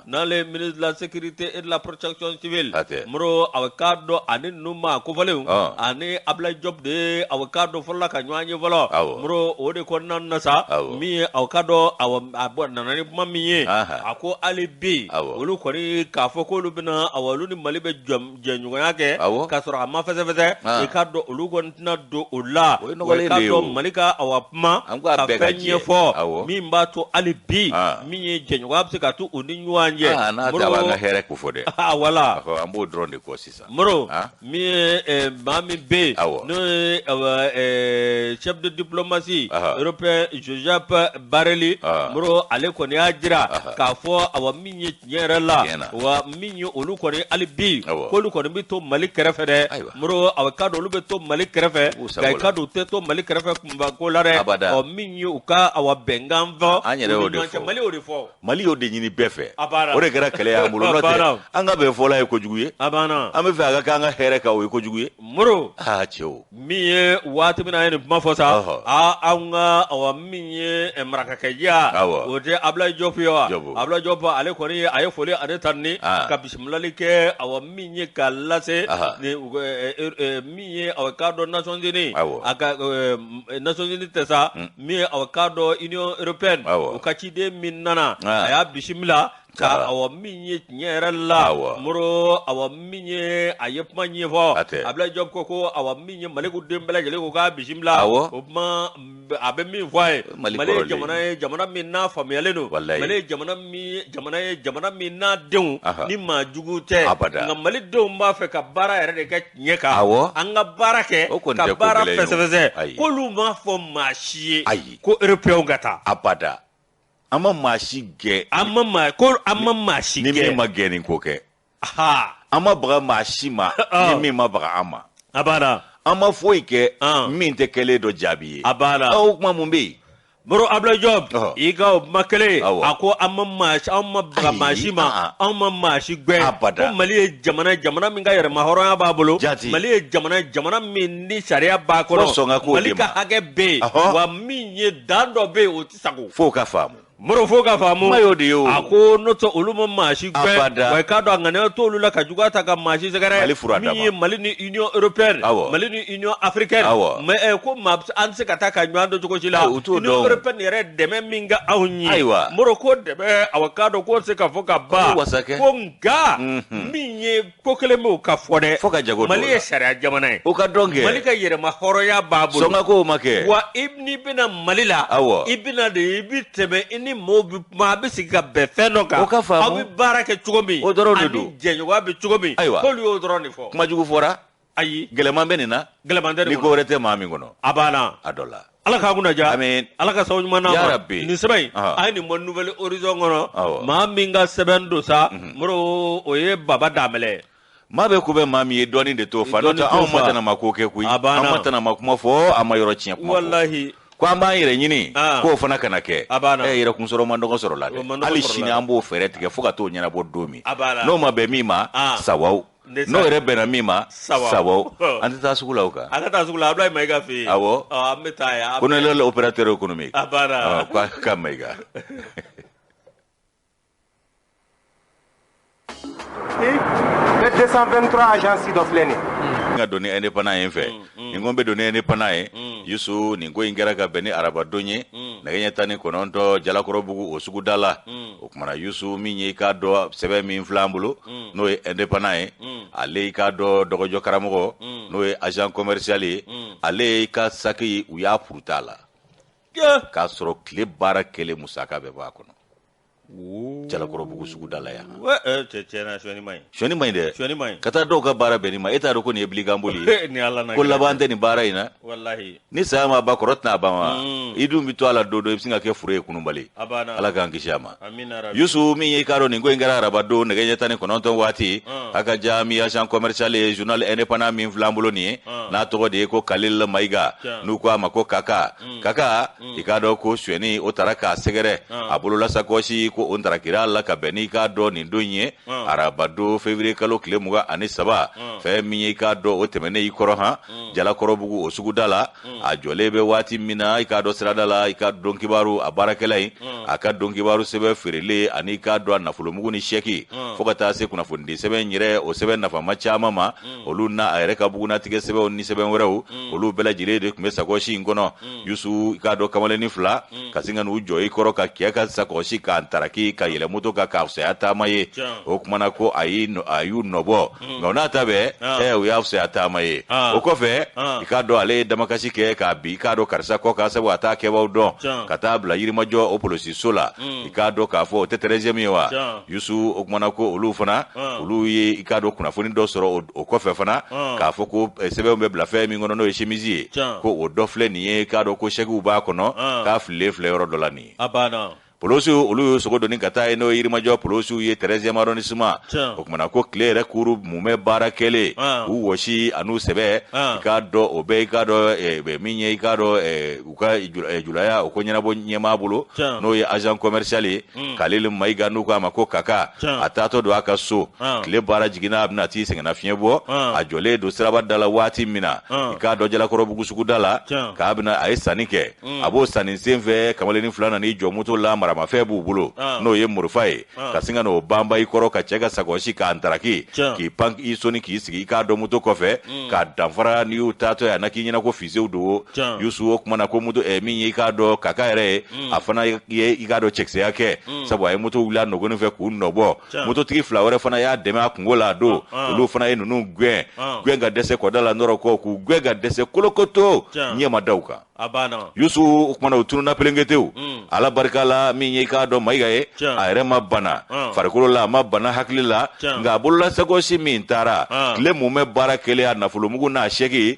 n'ale ministre de la sécurité et de la protection civile Moro a k'a dɔn ani ninnu maa kofɔlenw ani Ablaye Diop de a k'a dɔn fɔlɔla ka ɲɔgɔn ye fɔlɔ Moro o de kɔnɔna na sa min ye a k'a dɔn a nana ni kuma min ye a ko hali bi olu kɔni k'a fɔ k'olu bɛna olu ni Mali bɛ jɛɲɔgɔnya kɛ k'a sɔrɔ a ma fɛsɛfɛsɛ i k'a dɔn olu kɔni tɛna don o la i k'a dɔn Mali ka awa kuma ka fɛn ɲɛfɔ min b'a to hali bi min ye jɛɲɔgɔnya bɛ se ka to u ni ɲɔgɔn cɛ n'a tɛ an ka hɛrɛ ko fɔ dɛ wala an b'o dɔrɔn de kɔ sisan Moro min ye maa min bɛ yen n'o ye chef de diplomatie européen Josep Borrell Moro ale kɔni y'a jira k'a fɔ awa min ye tiɲɛ yɛrɛ la wa min ye olu kɔni hali bi k'olu kɔni bɛ to Mali kɛrɛfɛ dɛ Moro a k'a dɔn olu bɛ to Mali kɛrɛfɛ nka i k'a dɔn u tɛ to Mali kɛrɛfɛ kunba ko la dɛ ɔ min ye u ka awa bɛnkan fɔ an yɛrɛ y'o de fɔ Mali y'o de fɔ Mali y'o de ɲini bɛɛ fɛ o de kɛra kɛlɛ y'an bolo n'o tɛ an ka bɛn fɔla ye kojugu ye a banna an bɛ fɛ a ka kɛ an ka hɛrɛ kan o ye kojugu ye Moro aa cɛw min ye waati min na a ye nin kuma fɔ sa aa anw ka awa min ye marakakɛja o tɛ Ablaye Diop ye wa Ablaye Diop ale kɔni a ye foli ale tanuni ka bisimilali kɛ awa min ye ka lase min ye awa k'a dɔn Nations Unies a ka Nations Unies tɛ sa min ye awa k'a dɔn Union européenne u ka ciden min nana a y'a bisimila ka awa min ye tiɲɛ yɛrɛ la Moro awa min ye a ye kuma ɲɛfɔ Ablaye Diop ko ko awa min ye Mali den bɛɛ lajɛlen ko k'a bisimila o kuma a bɛ min fɔ a ye Mali ye jamana ye jamana min n'a faamuyalen don Mali ye jamana min jamana ye jamana min n'a denw ni maa jugu tɛ nka Mali denw b'a fɛ ka baara yɛrɛ de kɛ tiɲɛ kan an ka baara kɛ ka baara fɛsɛfɛsɛ k'olu m'a fɔ maa si ye ko européenw ka taa abada an ma maa si gɛn an ma maa ko an ma maa si gɛn ni min ma gɛnni ko kɛ an ma baga maa si ma ni min ma baga an ma a banna an ma foyi kɛ min tɛ kɛlen dɔ jaabi ye a banna o kuma mun bɛ yen Moro Ablaye Diop i ka o kuma kelen a ko an ma maa si an ma baga maa si ma anw ma maa si gɛn ko Mali ye jamana jamana min ka yɛrɛmahɔrɔnya b'a bolo Mali ye jamana jamana min ni sariya b'a kɔnɔ Mali ka hakɛ bɛ yen wa min ye dan dɔ bɛ yen o tɛ sago f'o ka faamu Moro fo ka faamu kuma y'o de ye o a ko n'o tɛ olu ma maa si gɛn Abada. wa i k'a dɔn a ŋaniya t'olu la ka juguya ta ka maa si sɛgɛrɛ Mali fura min dama. ye Mali ni Union européenne Awɔ. Mali ni Union africaine Awɔ. mais ko maa bɛ se- an tɛ se ka taa ka ɲɔgɔn dɔn cogo si la Ayi, u t'o Union dɔn. européenne yɛrɛ dɛmɛ min kɛ anw ye Ayiwa. Moro ko dɛmɛ awa k'a dɔn k'o tɛ se ka fɔ ka ban O ye wasa kɛ. ko nka min ye ko kelen bɛ o ka fɔ dɛ Fo ka jago don Mali o ye la. sariya jamana ye o ka dɔn kɛ Mali ka yɛrɛmahɔrɔnya b'a bolo sɔn ka k'o ma kɛ wa i n'i bɛna Mali la Awɔ. i bɛna de i bɛ tɛmɛ i ni mɔɔw bɛ kuma a bɛ sigi ka bɛn fɛn dɔ kan O ka faamu. aw bɛ baara kɛ cogo min O dɔrɔn de don. ani jɛɲɔgɔnya bɛ cogo min Ayiwa. k'olu y'o dɔrɔn de fɔ kuma jugu fɔra ayi gɛlɛman bɛ nin na gɛlɛman tɛ ni nin ko kɔnɔ wɛrɛ tɛ maa min kɔnɔ a banna a dɔ la ala k'a kunna diya Amin. ala ka sababu ɲuman d'an Ya ma Rabbi. nin sɛbɛn in Aha. a ye nin bɔ Nouvel Horizon kɔnɔ Awɔ. maa min ka sɛbɛn don sa Moro o ye Baba Danbɛlɛ ye maa bɛ ko bɛ maa min ye dɔɔnin de t'o fa n'o Dɔɔnin tɛ t'o anw ma fa. tana ma ko kɛ koyi A banna. an ma tana ma kuma fɔ an ma yɔrɔ tiɲɛ kuma fɔ walahi ko an b'an yɛrɛ ɲini Ah. k'o fana kana kɛ A banna. ɛ yɛrɛkun sɔrɔ man dɔgɔ sɔrɔ la O man dɛ dɔgɔ hali sɔrɔ la sini dɛ. an b'o fɛɛrɛ tigɛ fo ka t'o ɲɛnabɔ don min A banna. n'o ma bɛn min ma Ah. sawaw Ne sa- n'o yɛrɛ bɛnna min ma Sawaw. sawaw an tɛ taa sugu la o kan a ka taa sugu la Abulaye Mayiga fɛ yen Awɔ. Ɔ, an bɛ taa yen ko ne le opérateur économique a banna Ah, k'a Mayiga Ne 223 agence dɔ filɛ nin ye n ka don ni indépendant ye n fɛ nin ko n bɛ don ni indépendant ye Yusu nin ko in kɛra ka bɛn ni arabadon ye nɛgɛ ɲɛ 19 Jalakɔrɔbugu o suguda la o kumana Yusu min ye i k'a dɔn sɛbɛn min filɛ an bolo n'o ye indépendant ye ale i k'a dɔn dɔgɔjɔ karamɔgɔ n'o ye agent commercial ye ale ka saki u y'a puruta a la k'a sɔrɔ tile baara kɛlen musaka bɛɛ b'a kɔnɔ Jalakɔrɔbugu suguda la yan cɛ tiɲɛna sonyani man ɲi sonyani man ɲi dɛ sonyani man ɲi ka taa dɔw ka baara bɛn nin ma e t'a dɔn ko nin ye bilikanboli ye ni Ala n'a ko kira. laban tɛ nin baara in na walahi ni saya ma ba kɔrɔ tɛna ban wa i dun bɛ to a la don dɔ i bɛ sin ka kɛ furu ye kununbali a banna ala k'an kisi a ma amina rabi Yusu min ye i k'a dɔn nin ko in kɛra arabadon nɛgɛ ɲɛ 19 waati a ka jami agent commercial ye journal indépendant min filɛ an bolo nin ye n'a tɔgɔ de ye ko Kalil Mayiga n'u ko a ma ko Kaka Kaka i k'a dɔn ko sonyani o taara k'a sɛgɛrɛ a bolola sakɔsi ko o ntarakira la ka bɛn n'i k'a dɔn nin don ye arabadon février kalo tile 23, fɛn min ye i k'a dɔn o tɛmɛnen i kɔrɔ han Jalakɔrɔbugu o suguda la, a jɔlen bɛ waati min na i k'a dɔn sirada la, i ka don kibaru a baarakɛla in a ka don kibaru sɛbɛn feerelen ani i k'a dɔn a nafolomugu ni sɛki fo ka taa se kunnafonidi sɛbɛn yɛrɛ o sɛbɛn nafama caman ma, olu n'a a yɛrɛ ka bugunatigɛ sɛbɛnw ni sɛbɛn wɛrɛw, olu bɛɛ lajɛlen de tun bɛ sakɔsi in kɔnɔ. Yusu, i k'a dɔn kamalennin fila ka sin ka n'u jɔ i kɔrɔ ka cɛ ka sakɔsi k'a ntaraki ka yɛlɛ moto kan k'a fisaya taama ye. O kumana ko a y'u nɔbɔ, nka o n'a ta bɛɛ u y'a fisaya taama ye. O kɔfɛ, i k'a dɔn ale ye damakasi kɛ k'a bin i k'a dɔn karisa kɔ kan, sabu a t'a kɛbaaw dɔn, ka taa bila Yirimajɔ o polosiso la. I k'a dɔn k'a fɔ o tɛ 13e ye wa, Yusu? O kumana ko olu fana olu ye i k'a dɔn kunnafoni dɔ sɔrɔ o kɔfɛ fana k'a fɔ ko sɛbɛnw bɛ bila fɛn min kɔnɔ, n'o ye chemise ye, ko o dɔ filɛ nin ye, i k'a dɔn ko sɛkiw b'a kɔnɔ, k'a fililen filɛ yɔrɔ dɔ la nin ye. Polosiw olu y'u sogo doni ka taa yen, n'o ye Yirimajɔ polosiw ye, 13e arrondissement. O kumana ko tile yɛrɛ kuru mumɛ baara kɛlen, u wɔsi an'u sɛbɛ, i k'a dɔn o bɛɛ i k'a dɔn min ye i k'a dɔn u ka julaya o ko ɲɛnabɔ ɲɛmaa bolo, n'o ye agent commercial ye, Kalil Mayiga, n'u k'a ma ko Kaka. A taatɔ don a ka so, tile baara jiginna, a bɛna t'i sɛgɛnnafiɲɛ bɔ. A jɔlen don siraba da la waati min na, i k'a dɔn Jalakɔrɔbugu suguda la, k'a bɛna a ye sanni kɛ. A b'o sanni sen fɛ, kamalennin fila nan'i jɔ moto la, maramafɛn b'u bolo, n'o ye morifa ye, ka sin ka n'o banba i kɔrɔ ka cɛ ka sakɔsi k'a ntaraki, k'i pan i soni k'i sigi i k'a dɔn moto kɔfɛ k'a danfara. N'i y'u taatɔ ye, a na k'i ɲɛna ko fisew don. Yusu, o kumana ko moto min ye i k'a dɔn Kaka yɛrɛ ye, a fana ye i k'a dɔn cɛkisɛya kɛ, sabu a ye moto wuli a nɔgɔnin fɛ k'u nɔbɔ. Mototigi fila wɛrɛ fana y'a dɛmɛ a kungo la a don. Olu fana ye ninnu gɛn gɛn ka dɛsɛ kɔda la nɔrɔ kɔ, k'u gɛn ka dɛsɛ kolokoto, ɲɛ ma da u kan. Yusu, o kumana u tununna pelenketew. Ala barika la, min ye i k'a dɔn Mayiga ye, a yɛrɛ ma bana farikolo la, a ma bana hakili la, nka a bolola sakɔsi min taara tile mumɛ baara kɛlen, a nafolomugu n'a sɛki,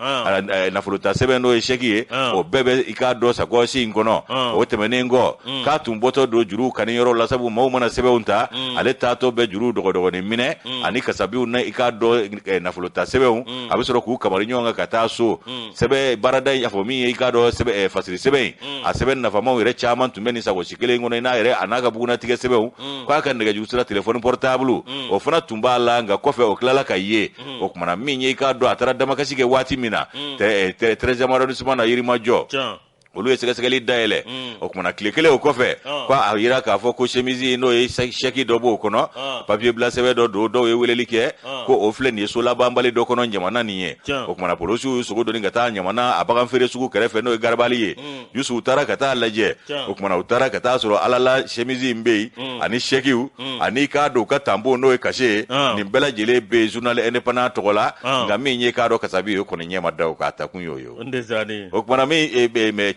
nafolota sɛbɛn n'o ye sɛki ye, o bɛɛ bɛ i k'a dɔn sakɔsi in kɔnɔ. O tɛmɛnen kɔ, k'a tun bɔtɔ don juruw kani yɔrɔ la, sabu maaw mana sɛbɛnw ta, ale taatɔ bɛ juruw dɔgɔdɔgɔnin minɛ ani kasabiw na i k'a dɔn nafolota sɛbɛnw, a bɛ sɔrɔ k'u kamari ɲɔgɔn kan ka taa so. Sɛbɛn baarada in, a fɔ min ye i k'a dɔn sɛbɛn fasiri sɛbɛn in, a sɛbɛn nafamaw yɛrɛ caman tun bɛ nin sakosi kelen kɔnɔ, n'a yɛrɛ a n'a ka bugunatigɛ sɛbɛnw, k'a ka nɛgɛjuru sira téléphone portable o fana tun b'a la, nka kɔfɛ o tilala ka ye. O kumana min ye i k'a dɔn a taara damakasi kɛ waati min na 13e arrondissement na Yirimajɔ, olu ye sɛgɛsɛgɛli dayɛlɛ. O kumana tile kelen o kɔfɛ, ko a yira k'a fɔ ko chemise, n'o ye chèque dɔ b'o kɔnɔ, papier bila sɛbɛn dɔ don, dɔw ye weleli kɛ ko o filɛ nin ye so labanbali dɔ kɔnɔ Ɲamana nin ye. O kumana polosiw y'u sogo doni ka taa Ɲamana a bagan feere sugu kɛrɛfɛ, n'o ye garabali ye. Yusu, u taara ka taa lajɛ. O kumana u taara ka taa sɔrɔ ala la chemise in bɛ yen ani chèquew ani k'a dɔn u ka tampon, n'o ye cachet ye, nin bɛɛ lajɛlen bɛ yen journal indépendant tɔgɔ la. Nka min ye k'a dɔn kasabi ye kɔni, ɲɛ ma da o k'a ta kun y'o ye. O kumana min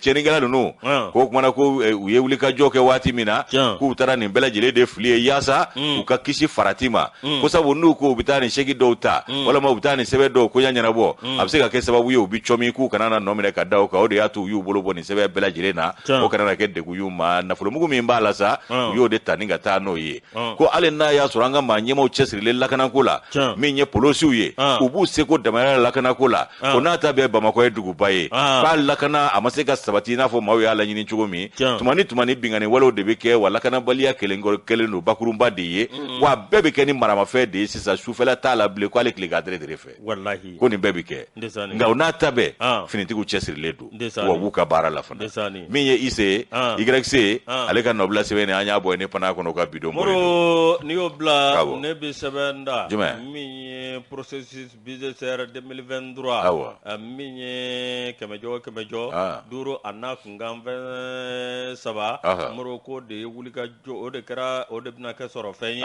tiɲɛnikɛla ninnu ko kumana ko u ye wulikajɔ kɛ waati min na, k'u taara nin bɛɛ lajɛlen de fili ye yaasa u ka kisi farati ma, ko sabu n'u ko u bɛ taa nin sɛki dɔw ta walima u bɛ taa nin sɛbɛn dɔw koɲa ɲɛnabɔ, a bɛ se ka kɛ sababu ye u bɛ cɔmi k'u kana na nɔ minɛ ka da u kan. O de y'a to u y'u bolo bɔ nin sɛbɛn bɛɛ lajɛlen na, o kana na kɛ degun y'u ma. Nafolomugu min b'a la sa, u y'o de ta ni ka taa n'o ye. Ko hali n'a y'a sɔrɔ an ka maa ɲɛmaaw cɛsirilen lakanako la, min ye polosiw ye, u b'u seko damayira lakanako la, o n'a ta bɛɛ Bamakɔ ye duguba ye, k'a lakana a ma se ka sabati i n'a fɔ maaw y'a laɲini cogo min. Tuma ni tuma ni binkanni walew de bɛ kɛ, wa lakanabaliya kelen kelen don bakurunba de ye, wa bɛɛ bɛ kɛ ni maramafɛn de ye sisan, sufɛla t'a la bilen, k'ale tilegan tere fɛ ko nin bɛɛ bɛ kɛ. Nka o n'a ta bɛɛ, finitigiw cɛsirilen don wa u b'u ka baara la fana. Min ye IC YC, ale ka nɔbila sɛbɛn an y'a bɔ Indépendant kɔnɔ ka bidon. Moro, n'i y'o bila, ne bɛ sɛbɛn da jumɛn min ye processus budgétaire 2023, min ye kɛmɛjɔ kɛmɛjɔ duuru a n'a kunkan fɛn saba, Moro, ko de ye wulikajɔ o de kɛra, o de bɛna kɛ sɔrɔfɛn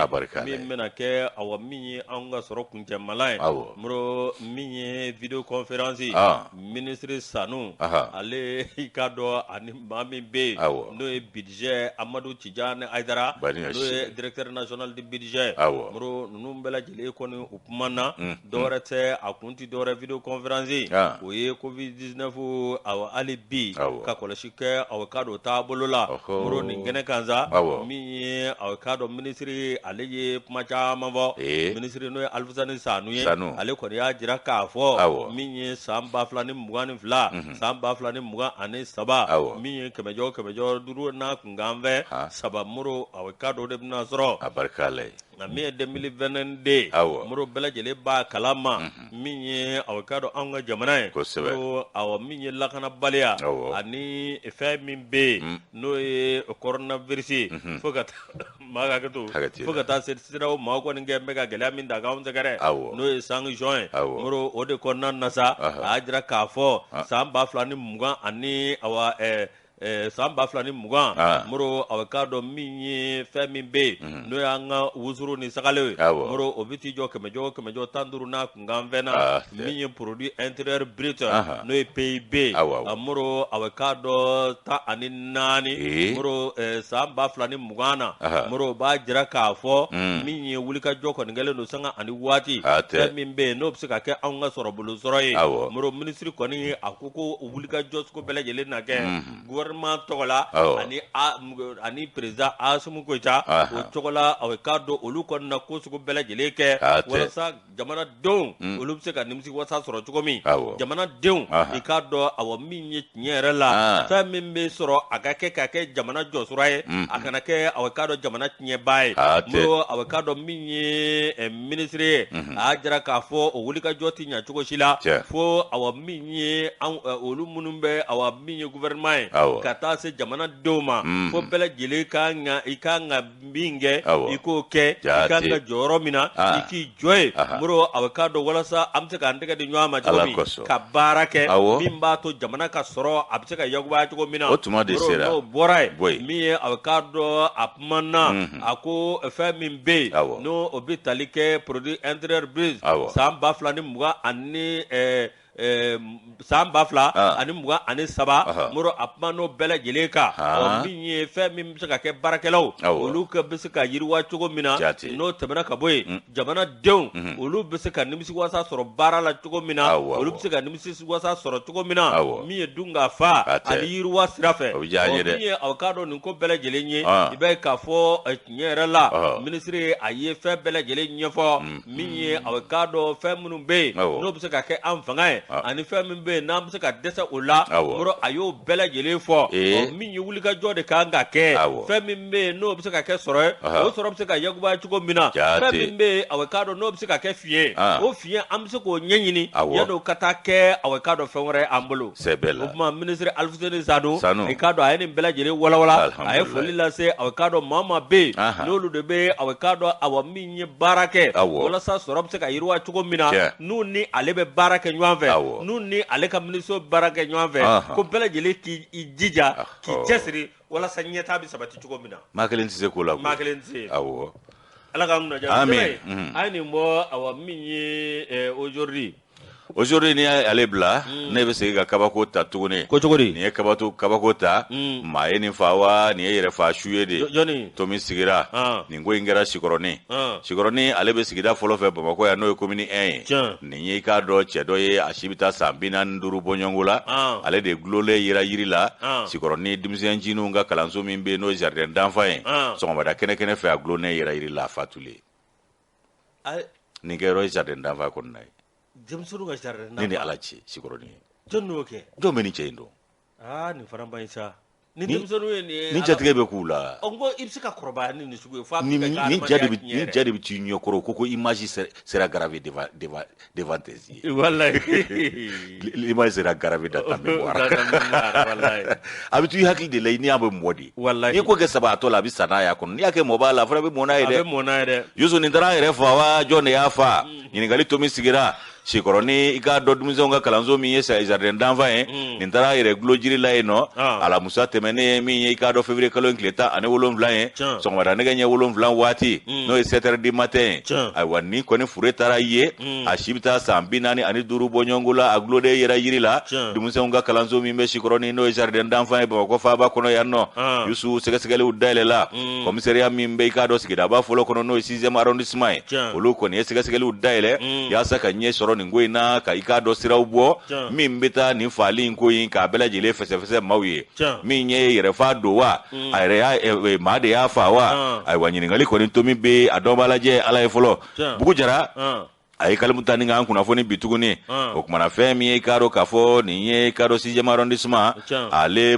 ye min bɛna kɛ, awa, min ye anw ka sɔrɔ kuncɛmalan ye. Moro, min ye vidéoconférence, minisiri Sanu, ale i k'a dɔn ani maa min bɛ yen n'o ye budget Amadu Tijani Hayidara, n'o ye directeur national du budget, Moro, ninnu bɛɛ lajɛlen kɔni u kumana, dɔwɛrɛ tɛ, a kun tɛ dɔwɛrɛ vidéoconférence o ye Covid 19, awa, hali bi. ka kɔlɔsi kɛ aw k'a dɔn taabolo la. Moro, nin kɛnɛ kan sa, min ye aw k'a dɔn minisiri, ale ye kuma caman fɔ. Minisiri, n'o ye Alifusani Sanu ye, ale kɔni y'a jira k'a fɔ min ye san 2022, san 2023, min ye kɛmɛjɔ kɛmɛjɔ duuru n'a kunkanfɛn saba, Moro, aw k'a dɔn o de bɛna sɔrɔ. A barika Ala ye. Nka min ye 2022, Moro, bɛɛ lajɛlen b'a kalama, min ye aw k'a dɔn anw ka jamana ye, awɔ, min ye lakanabaliya ani fɛn min bɛ yen, n'o ye coronavirus ye, fo ka taa maa hakɛ to, fo ka taa se CEDEAO maaw kɔni kɛ bɛ ka gɛlɛya min ta k'anw sɛgɛrɛ, n'o ye sanction ye. Moro, o de kɔnɔna na sa, a y'a jira k'a fɔ san 2020 ani awa san 2020, Moro, a k'a dɔn min ye fɛn min bɛ yen, n'o y'an ka wusuru ni sagalew ye, Moro, o bɛ t'i jɔ kɛmɛjɔ kɛmɛjɔ 15 n'a kunkanfɛn na. Min ye produit intérieur brut, n'o ye PIB, Moro, a k'a dɔn 14, Moro, san 2020 na, Moro, b'a jira k'a fɔ min ye wulikajɔ kɔni kɛlen don sanga ani waati, fɛn min bɛ yen n'o bɛ se ka kɛ anw ka sɔrɔbolo sɔrɔ ye. Moro, minisiri kɔni a ko ko wulikajɔ sugu bɛɛ lajɛlen na kɛ gouvernement tɔgɔ la ani président Asimi Goyita o tɔgɔ la. A k'a dɔn olu kɔni na ko sugu bɛɛ lajɛlen kɛ walasa jamanadenw olu bɛ se ka nimisi wasa sɔrɔ cogo min. Jamanadenw, i k'a dɔn, awɔ, min ye tiɲɛ yɛrɛ la, fɛn min bɛ sɔrɔ, a ka kɛ ka kɛ jamana jɔsura ye, a kana kɛ, aw k'a dɔn, jamana tiɲɛbaa ye. Moro, aw k'a dɔn min ye minisiri ye, a y'a jira k'a fɔ o wulikajɔ tɛ ɲɛ cogo si la fo, awa, min ye olu minnu bɛ, awa, min ye gouvernement ye, ka taa se jamanadenw ma, fo bɛɛ lajɛlen ka kan i kan ka min kɛ, i k'o kɛ, i kan ka jɔyɔrɔ min na, i k'i jɔ yen. Moro, a k'a dɔn walasa an bɛ se k'an tɛgɛ di ɲɔgɔn ma cogo min ka baara kɛ min b'a to jamana ka sɔrɔ a bɛ se ka yakubaya cogo min na. O tuma de sera. N'o bɔra yen, min ye a k'a dɔn a kuma na, a ko fɛn min bɛ yen, n'o o bɛ tali kɛ produit intérieur brut san 2020 ani san 2023, Moro, a kuma n'o bɛɛ lajɛlen kan, min ye fɛn min bɛ se ka kɛ baarakɛlaw olu ka bɛ se ka yiriwa cogo min na. N'o tɛmɛna ka bɔ yen, jamanadenw olu bɛ se ka nimisiwasa sɔrɔ baara la cogo min na, olu bɛ se ka nimisiwasa sɔrɔ cogo min na, min ye dun ka fa ani yiriwa sira fɛ. Min ye aw k'a dɔn nin ko bɛɛ lajɛlen ye, i b'a ye k'a fɔ tiɲɛ yɛrɛ la, minisiri a ye fɛn bɛɛ lajɛlen ɲɛfɔ, min ye aw k'a dɔn fɛn minnu bɛ yen, n'o bɛ se ka kɛ an fanga ye, ani fɛn min bɛ yen n'an bɛ se ka dɛsɛ o la. Moro, a y'o bɛɛ lajɛlen fɔ, min ye wulikajɔ de kan ka kɛ, fɛn min bɛ yen n'o bɛ se ka kɛ sɔrɔ ye, o sɔrɔ bɛ se ka yakubaya cogo min na, fɛn min bɛ yen, aw k'a dɔn n'o bɛ se ka kɛ fiɲɛ, o fiɲɛ an bɛ se k'o ɲɛɲini yan'o ka taa kɛ, aw k'a dɔn, fɛn wɛrɛ ye an bolo. O tuma, minisiri Alifuseni Sanu, i k'a dɔn a ye nin bɛɛ lajɛlen walawala. A ye foli lase, aw k'a dɔn, maa maa bɛ yen n'olu de bɛ, aw k'a dɔn, awa, min ye baara kɛ walasa sɔrɔ bɛ se ka yiriwa cogo min na, n'u ni ale bɛ baara kɛ ɲɔgɔn fɛ, n'u ni ale ka minisiriso baara kɛ ɲɔgɔn fɛ, ko bɛɛ lajɛlen k'i jija k'i cɛsiri walasa ɲɛtaa bɛ sabati cogo min na. Maa kelen tɛ se ko la. Maa kelen tɛ se. Ala k'an kunna diya. Amin. A ye nin bɔ, awa, min ye Aujourd'hui. Aujourd'hui, ni y'ale bila, ne bɛ segin ka kabako ta tuguni. Ko cogo di? Nin ye kabako ta. Maa ye nin fa wa nin ye yɛrɛ fa su ye de. Jɔnni? To min sigira. Nin ko in kɛra Sikɔrɔni. Sikɔrɔni, ale bɛ sigida fɔlɔ fɛ Bamakɔ yan, n'o ye commune 1 ye. Nin ye, i k'a dɔn, cɛ dɔ ye, a si bɛ taa san 45 bɔɲɔgɔnko la. Ale de gulonlen yera yiri la Sikɔrɔni denmisɛn ncininw ka kalanso min bɛ yen, n'o ye jardin d'enfant ye. Sɔgɔmada kɛnɛ kɛnɛ fɛ, a gulonnen yera yiri la, a fatulen. Nin kɛyɔrɔ ye jardin d'enfant kɔnɔna ye. Denmisɛnninw ka jardin. Ne ni Ala cɛ, Sikɔrɔni ye. Jɔn y'o kɛ? Jɔn bɛ nin cɛ in dɔn? Aa, nin fana man ɲi sa. Ni denmisɛnninw ye nin ye. Ni jatigɛ bɛ k'u la. Ɔ, n ko i bɛ se ka kɔrɔbaya ni nin sugu ye f'a bɛ se ka kɛ nin ja de bɛ nin ja de bɛ t'i ɲɛkɔrɔ ko image sera gravée devant tes yeux. Walayi. L'image sera gravée dans ta mémoire. Walayi. A bɛ to i hakili de la, i n'i y'a bɛ mɔ de. Walayi. N'i ko kɛ sabaatɔ la, a bɛ sa n'a y'a kɔnɔ. N'i y'a kɛ mɔbaa la, a fana bɛ mɔ n'a ye dɛ. A bɛ mɔ n'a ye dɛ. Yusu, nin taara a yɛrɛ fa wa, jɔn de y'a fa? Ɲininkali to min sigira Sikɔrɔni, i k'a dɔn, denmisɛnw ka kalanso min ye jardin d'enfant ye, nin taara a yɛrɛ gulo jiri la yen nɔ alamusa tɛmɛnen, min ye, i k'a dɔn, février kalo in tile 17 ye, sɔgɔmada nɛgɛ ɲɛ 7 waati, n'o ye 7 heures du matin ye. Ayiwa, nin kɔni fure taara ye, a si bɛ taa san 45 bɔɲɔgɔnko la, a guloden yera jiri la denmisɛnw ka kalanso min bɛ Sikɔrɔni, n'o ye jardin d'enfant ye, Bamakɔ faaba kɔnɔ yan nɔ. Yusu, sɛgɛsɛgɛliw dayɛlɛla. Commissariat min bɛ, i k'a dɔn, sigidaba fɔlɔ kɔnɔ, n'o ye sixième arrondissement ye, olu kɔni ye sɛgɛsɛgɛliw dayɛlɛ yaasa ka ɲɛ sɔrɔ. nin ko in na ka i k'a dɔn siraw bɔ min bɛ taa nin faali in ko in k'a bɛɛ lajɛlen fɛsɛfɛsɛ maaw ye min ye yɛrɛfa don wa a yɛrɛ y'a maa de y'a fa wa ayiwa ɲininkali kɔni tomi bɛ a dɔnbaa lajɛ Ala ye fɔlɔ Bugu Jara a ye kalimu ta ni k'an kunnafoni bi tuguni o kumana fɛn min ye i k'a dɔn k'a fɔ nin ye i k'a dɔn sixième arrondissement ale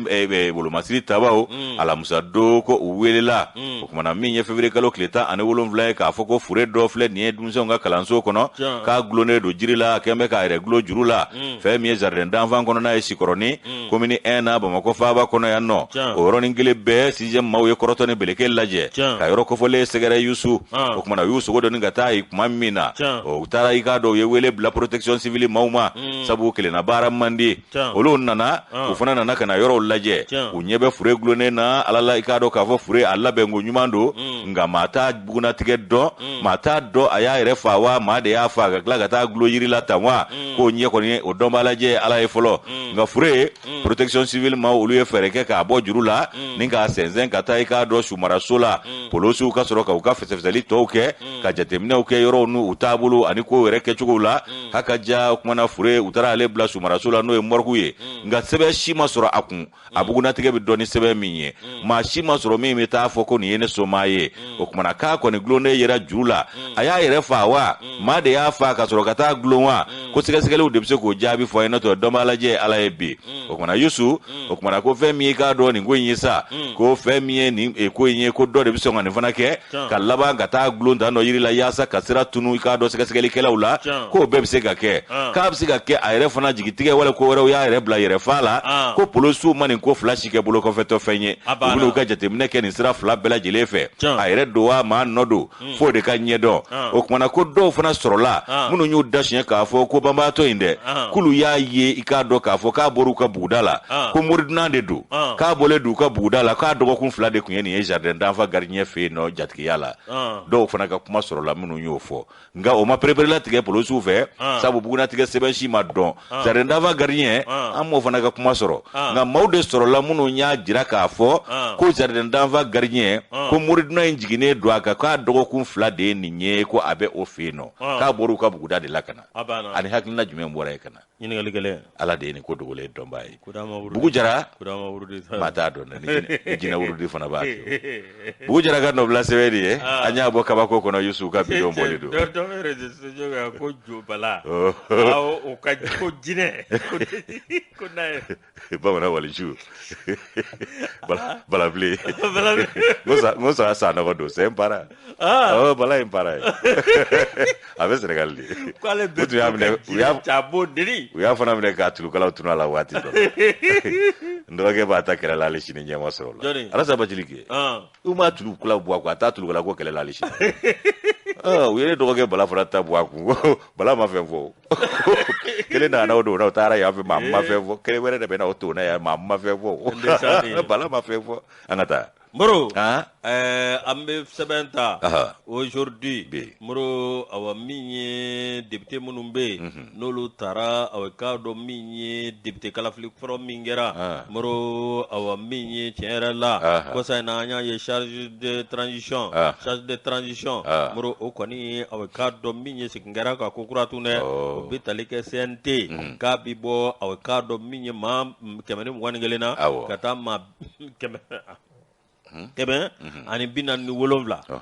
wolomasiri tabaw alamisa don ko u welela o kumana min ye février kalo tile 17 ye k'a fɔ ko fure dɔ filɛ nin ye denmisɛnw ka kalanso kɔnɔ k'a gulonnen don jiri la a kɛn bɛ k'a yɛrɛ gulo juru la fɛn min ye jardin d'enfant kɔnɔna ye Sikɔrɔni commune 1 na Bamakɔ faaba kɔnɔ yan nɔ o yɔrɔnin kelen bɛɛ sixième maaw ye kɔrɔtɔ ni beleke lajɛ ka yɔrɔ kofɔlen sɛgɛrɛ Yusu o kumana u y'u sogo dɔɔni ka taa yen tuma min na u taara i k'a dɔn u ye wele bila protection civile maaw ma sabu kelenna baara man di olu nana u fana nana ka na yɔrɔw lajɛ u ɲɛ bɛ fure gulonnen na ala la i k'a dɔn k'a fɔ fure a labɛnko ɲuman don nka maa t'a bugunnatigɛ dɔn maa t'a dɔn a y'a yɛrɛ fa wa maa de y'a fa ka tila ka taa gulo yiri la tan wa k'o ɲɛ kɔni o dɔnbaa lajɛ Ala ye fɔlɔ nka fure protection civile maaw olu ye fɛɛrɛ kɛ k'a bɔ juru la ni k'a sɛnsɛn ka taa i k'a dɔn sumaraso la polosiw ka sɔrɔ ka u ka fɛsɛfɛsɛli tɔw kɛ ka jateminɛw kɛ yɔrɔw n'u taabolo ani kow yɛrɛ kɛcogow la haka ja o kumana fure u taara ale bila sumaraso la n'o ye morgue ye nka sɛbɛn si ma sɔrɔ a kun a bugunnatigɛ bɛ dɔn ni sɛbɛn min ye maa si ma sɔrɔ min bɛ taa fɔ ko nin ye ne somaa ye o kumana k'a kɔni gulonnen yera juru la a y'a yɛrɛ fa wa maa de y'a fa ka sɔrɔ ka taa gulon wa ko sɛgɛsɛgɛliw de bɛ se k'o jaabi fɔ an ye n'o tɛ dɔnbaa lajɛ Ala ye bi o kumana Yusu o kumana ko fɛn min ye k'a dɔn nin ko in ye sa ko fɛn min ye nin ko in ye ko dɔ de bɛ sɔn ka nin fana kɛ ka laban ka taa gulon tan dɔ yiri la yaasa ka sira tunu i k'a dɔn sɛgɛsɛgɛlikɛlaw la k'o bɛɛ bɛ se ka kɛ k'a bɛ se ka kɛ a yɛrɛ fana jigitigɛ wala ko wɛrɛw y'a yɛrɛ bila yɛrɛfa la ko polosiw ma nin ko fila si kɛ bolokɔfɛtɔ fɛn ye u bɛna u ka jateminɛ kɛ nin sira fila bɛɛ lajɛlen fɛ a yɛrɛ don wa maa nɔ don f'o de ka ɲɛdɔn o kumana ko dɔw fana sɔrɔla minnu y'u da siɲɛ k'a fɔ ko banbaatɔ in dɛ k'olu y'a ye i k'a dɔn k'a fɔ k'a bɔr'u ka buguda la ko moridunan de don k'a bɔlen don u ka buguda la k'a dɔgɔkun 2 de tun ye nin ye jardin d'enfant gardien fɛ yen nɔ jatigiya la dɔw fana ka kuma sɔrɔla minnu y'o fɔ nka o ma pereperelatigɛ polosiw fɛ sabu bugunnatigɛ sɛbɛn si ma dɔn jardin d'enfant gardien an m'o fana ka kuma sɔrɔ nka maaw de sɔrɔla minnu y'a jira k'a fɔ ko jardin d'enfant gardien ko moridunan in jiginnen don a kan k'a dɔgɔkun 2 de ye nin ye ko a bɛ o fɛ yen nɔ k'a bɔra u ka buguda de la ka na ani hakilina jumɛn bɔra yen ka na ɲininkali gɛlɛn Ala de ye nin ko dogolen dɔnbaa ye Bugu Jara maa t'a dɔn ni jinɛ wurudi fana b'a kɛ Bugu Jara ka nɔbila sɛbɛn de ye an y'a bɔ kabako kɔnɔ Yusu ka bidon bɔli don dɔ bɛ ko jo bala o ka ko jinɛ ko n'a ye bamanan waliju balabilen n ko sa nɔgɔ don c'est un para bala ye para ye a bɛ Sénégal de k'ale bɛ u y'a minɛ u y'a cabo deni u y'a fana minɛ k'a tulukalaw tunu a la waati dɔ n dɔgɔkɛ b'a ta kɛlɛ la hali sini ɲɛ ma sɔrɔ o la Alasa Bacili kɛ u m'a tulukalaw bɔ a kun a t'a tulukala ko kɛlɛ la hali sini u ye ne dɔgɔkɛ Bala fana ta bɔ a kun Bala ma fɛn fɔ kelen nana o don o taara yan fɛ maa ma fɛn fɔ kelen wɛrɛ de bɛ na o to na yan maa ma fɛn fɔ Bala ma fɛn fɔ an ka taa Moro an bɛ sɛbɛn ta aujourd'hui Moro awa min ye député minnu bɛ yen n'olu taara awa k'a dɔn min ye député kalafili fɔlɔ min kɛra Moro awa min ye tiɲɛ yɛrɛ la kɔsa in na an y'a ye chargé de transition chargé de transition Moro o kɔni awa k'a dɔn min ye segin kɛra ka ko kura tun dɛ o bɛ tali kɛ CNT k'a bɛ bɔ awa k'a dɔn min ye maa 121 na ka taa maa 147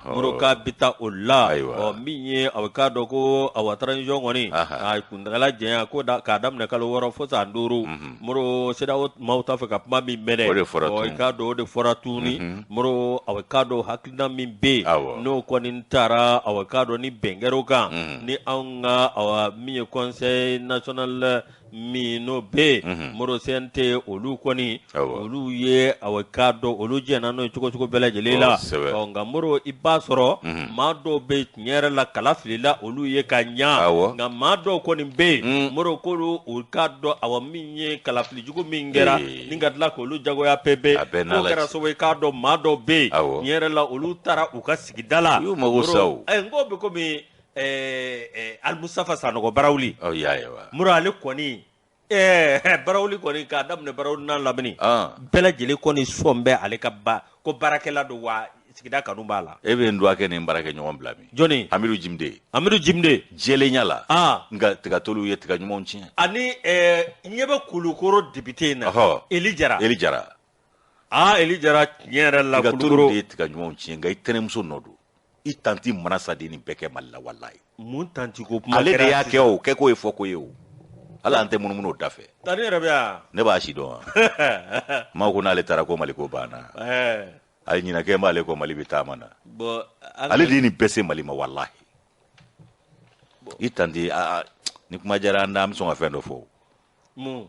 Moro k'a bɛ taa o la ɔ min ye a bɛ k'a dɔn ko awa transition kɔni a kuntagala janya ko k'a daminɛ kalo 6 fo san 5 Moro CEDEAO maaw t'a fɛ ka kuma min mɛn dɛ i k'a dɔn o de fɔra tuguni Moro a bɛ k'a dɔn hakilina min bɛ yen n'o kɔni taara a bɛ k'a dɔn ni bɛn kɛra o kan ni anw ka awa min ye conseil national min n'o bɛ yen Moro CNT olu kɔni olu ye awa k'a dɔn olu jɛnna n'o ye cogo cogo bɛɛ lajɛlen la nka Moro i b'a sɔrɔ maa dɔw bɛ tiɲɛ yɛrɛ la kala filila olu ye ka ɲa nka maa dɔw kɔni bɛ yen Moro k'olu u k'a dɔn awa min ye kalafili jugu min kɛra ni ka tila k'olu jagoya pepe k'o kɛra sababu ye k'a dɔn maa dɔw bɛ yen tiɲɛ yɛrɛ la olu taara u ka sigida la u y'u mago sa o n k'o bɛ komi Alimustafa Sanɔgɔ Barawuli Moro ale kɔni Barawuli kɔni k'a daminɛ Barawuli n'a lamini bɛɛ lajɛlen kɔni sɔn bɛ ale ka ba ko baarakɛla don wa sigida kanu b'a la. E bɛ n dɔgɔkɛ ni n baarakɛɲɔgɔn bila min? Jɔni? Amidu Jimde. Amidu Jimde. Jɛlenya la. Nka tigatoliw ye tiga ɲumanw tiɲɛ. Ani n ɲɛ bɛ Kulukoro député in na. Eli Jara. Eli Jara. Aa, Eli Jara, tiɲɛ yɛrɛ la. Tigatoliw de ye tiga ɲumanw tiɲɛ, nka i tɛnɛmuso nɔ don. I tanti Manasa de ye nin bɛɛ kɛ Mali la, walayi. Mun tanti ko kuma? Ale de y'a kɛ o, kɛko ye fɔko ye o. Hali an tɛ munumunu o da fɛ. Tani yɛrɛ bɛ yan. Ne b'a si dɔn wa? Maaw ko n'ale taara ko Mali ko banna. A ye ɲinakɛ b'ale kɔ, Mali bɛ taama na. Bon. Ale de ye nin bɛɛ se Mali ma, walahi. I tanti, ni kuma diyara an da, an bɛ sɔn ka fɛn dɔ fɔ. Mun?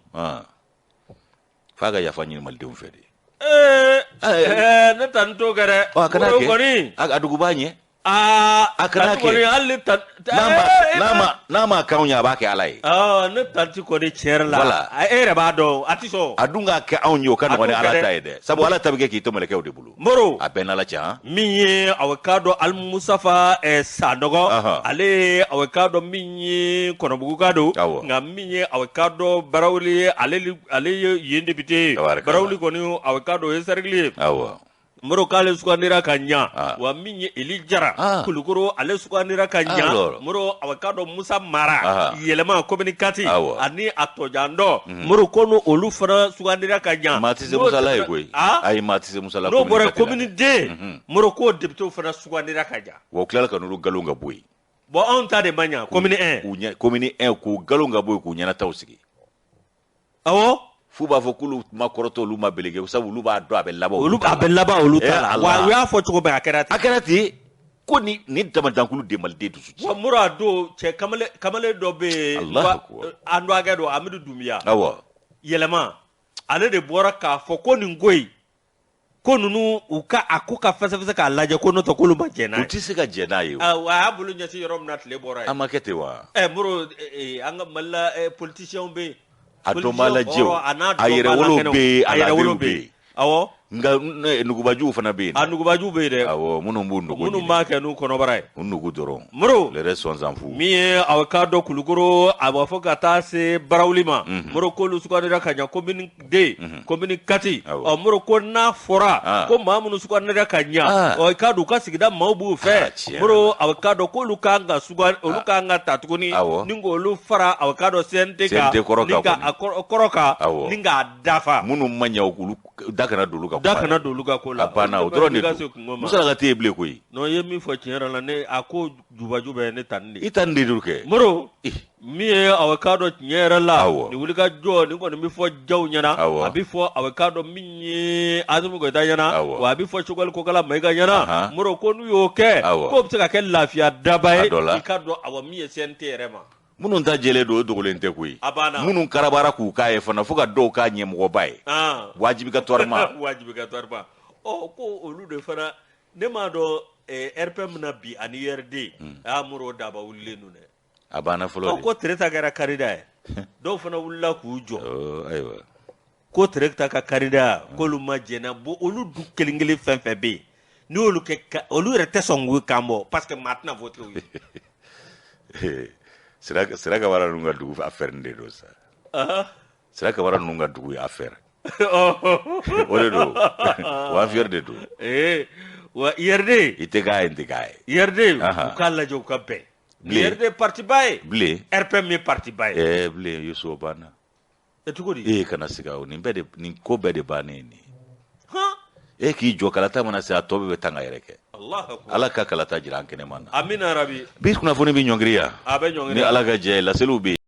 F'a ka yafa ɲini malidenw fɛ de. Ee, ne tanti t'o kɛ dɛ. A kana kɛ kɔni. A dugu b'a ɲɛ. Aa, A kana tanti kɔni kɛ. hali tan. N'a ma k'anw ye, a b'a kɛ Ala ye. Ne tanti kɔni, tiɲɛ yɛrɛ la. Voilà. E yɛrɛ b'a dɔn, a ti sɔn. A dun k'a kɛ anw ye, o ka A nɔgɔn ni t'o kɛ Ala dɛ. ta ye dɛ. Sabu Ala ta bɛ kɛ k'i to mɛlɛkɛw de bolo. Moro. A bɛɛ n'Ala cɛ han. Min ye aw k'a dɔn Alimusafa Sanɔgɔ, ale ye aw k'a dɔn min ye Kɔnɔbuguka don. Awɔ. Nka min ye aw k'a dɔn Barawuli ye, ale ye yen député ye. Tabarikala. Barawuli kɔni, aw k'a dɔn o ye cercle ye. Awɔ. Moro k'ale sugandira ka ɲa. Ah. Wa min ye Eli Jara Ah. Kulukoro, ale sugandira ka ɲa. Alors. Moro, aw k'a dɔn Musa Mara Ah. Yɛlɛma commune 4 Awɔ. ani a tɔjandɔ, Moro ko n'o olu fana sugandira ka ɲa. Maa tɛ se N'o Musa la ye tɛmɛna- koyi. Ah? Ayi, maa tɛ se Musa la N'o commune bɔra 4 la. commune 2, Moro k'o député fana sugandira ka ɲa. Wa u tilala ka n'olu galon ka bɔ yen. Bon, anw ta de ma ɲa commune 1. K'u ɲɛ commune 1, k'u galon ka bɔ yen, k'u ɲɛnataw sigi. Awɔ. F'u b'a fɔ k'olu ma kɔrɔtɔ, olu ma belege, sabu olu b'a dɔn a bɛ laban Olu ta a la. bɛ laban olu ta Eh, la. Allah. Wa u y'a fɔ cogo min, a kɛra ten. A kɛra ten ko ni ni damadankulu de maliden dusu Wa tiɲɛ. Moro, a don cɛ kamalen dɔ bɛ yen. Allahu akbar. An dɔgɔkɛ don, Amidu Dunbiya. Awɔ. Yɛlɛma, ale de bɔra k'a fɔ ko nin ko in, ko ninnu u ka a ko ka fɛsɛfɛsɛ k'a lajɛ, ko n'o tɛ k'olu ma jɛn n'a U ye. tɛ se ka jɛn n'a ye o. Ah, wa a y'a bolo ɲɛsin yɔrɔ min na, tile bɔra An yen. ma kɛ ten wa? Moro, an ka Mali la politiciens bɛ yen. A dɔnbaa lajɛ o. A n'a A yɛrɛwolo dɔnbaa bɛ yen, a a yɛrɛwolo laadiriw bɛ bɛ yen. yen. Awɔ. Nka nugubajuw fana bɛ yen. A nugubajuw bɛ yen dɛ. Awɔ, minnu b'u nugu Minnu ɲini. b'a kɛ n'u kɔnɔbara ye. U nugu dɔrɔn. Moro. Les restes sont en fou. Min ye aw k'a dɔn Kulukoro, a b'a fɔ ka taa se Barawuli ma, Moro k'olu sugandira ka ɲa commune 2, commune 4. Awɔ. Ɔ, Moro ko n'a fɔra Ah. ko maa minnu sugandira ka ɲa, Ah. ɔ, i k'a dɔn u ka sigida maaw b'u Ah, fɛ. tiɲɛ. Moro, aw k'a dɔn k'olu kan ka sugan, olu kan ka ta tuguni Awɔ. ni k'olu fara aw k'a dɔn CNT kan, CNT kɔrɔ ni kan ka kɔni. a kɔrɔ kan, Awɔ. ni k'a dafa. Minnu ma ɲɛ, olu da kana don olu ka Da kuma kana don olu ka ko la. A banna, o dɔrɔn de Ka se don. kungo ma. Musa ka tɛ yen bilen koyi. Non, i ye min fɔ tiɲɛ yɛrɛ la, ne a ko jubaju bɛ ne ta nin de ye. I ta nin de don kɛ. Moro, Eh. min ye aw k'a dɔn tiɲɛ yɛrɛ la, Awɔ. nin wulikajɔ nin kɔni bɛ fɔ Jaw ɲɛna, Awɔ. a bɛ fɔ aw k'a dɔn min ye Asimi Goyita ɲɛna, Awɔ. wa a bɛ fɔ Choguel Kokala Mayiga ɲɛna. Ahan. Moro ko n'u y'o kɛ, Awɔ. k'o bɛ se ka kɛ lafiya daba ye A dɔ la. i k'a dɔn awa min ye CNT yɛrɛ ma. Minnu ta jɛlen don, o dogolen tɛ koyi. A banna. Minnu karabara k'u k'a ye fana, fo ka dɔw k'a ɲɛmɔgɔba ye. Wajibikatoirement. Wajibikatoirement. Ɔ, ko olu de fana, ne m'a dɔn RPM na bi ani URD, aa Moro, o daba wulilen don dɛ. A banna fɔlɔ Ɔ, de. ko Tereta kɛra candidat ye, dɔw fana wulila k'u jɔ. Ɔ, ayiwa. Ko Tereta ka candidat, k'olu ma jɛn bon, olu du kelen kelen fɛn fɛn bɛ yen, n'i y'olu kɛ, olu yɛrɛ tɛ sɔn k'u kan bɔ parce que maa tɛna voter u ye. Sira Kamara ninnu ka dugu affaire de don sa. Sira Kamara ninnu ka dugu ye affaire. O de don. O affaire de don. Ee, wa URD I tɛ k'a ye, n tɛ k'a ye. URD Aha. u k'a lajɛ u ka bɛn. Bilen. URD parti ba ye. Bilen. RPM ye parti ba ye. Ɛɛ, bilen, Yusu, o banna. E, cogo di? E kana siga o, nin bɛɛ de, nin ko bɛɛ de bannen ye nin ye. Han. E k'i jɔ, kalata mana se, a tɔ bɛɛ bɛ tan ka yɛrɛ kɛ. Allahu akbar. Ala ka kalata jira an kɛnɛma na. Amina rabi. Bi kunnafoni bɛ ɲɔngiri yan. A bɛ ɲɔngiri. Ni Ala ka jɛ ye, laseliw bɛ yen.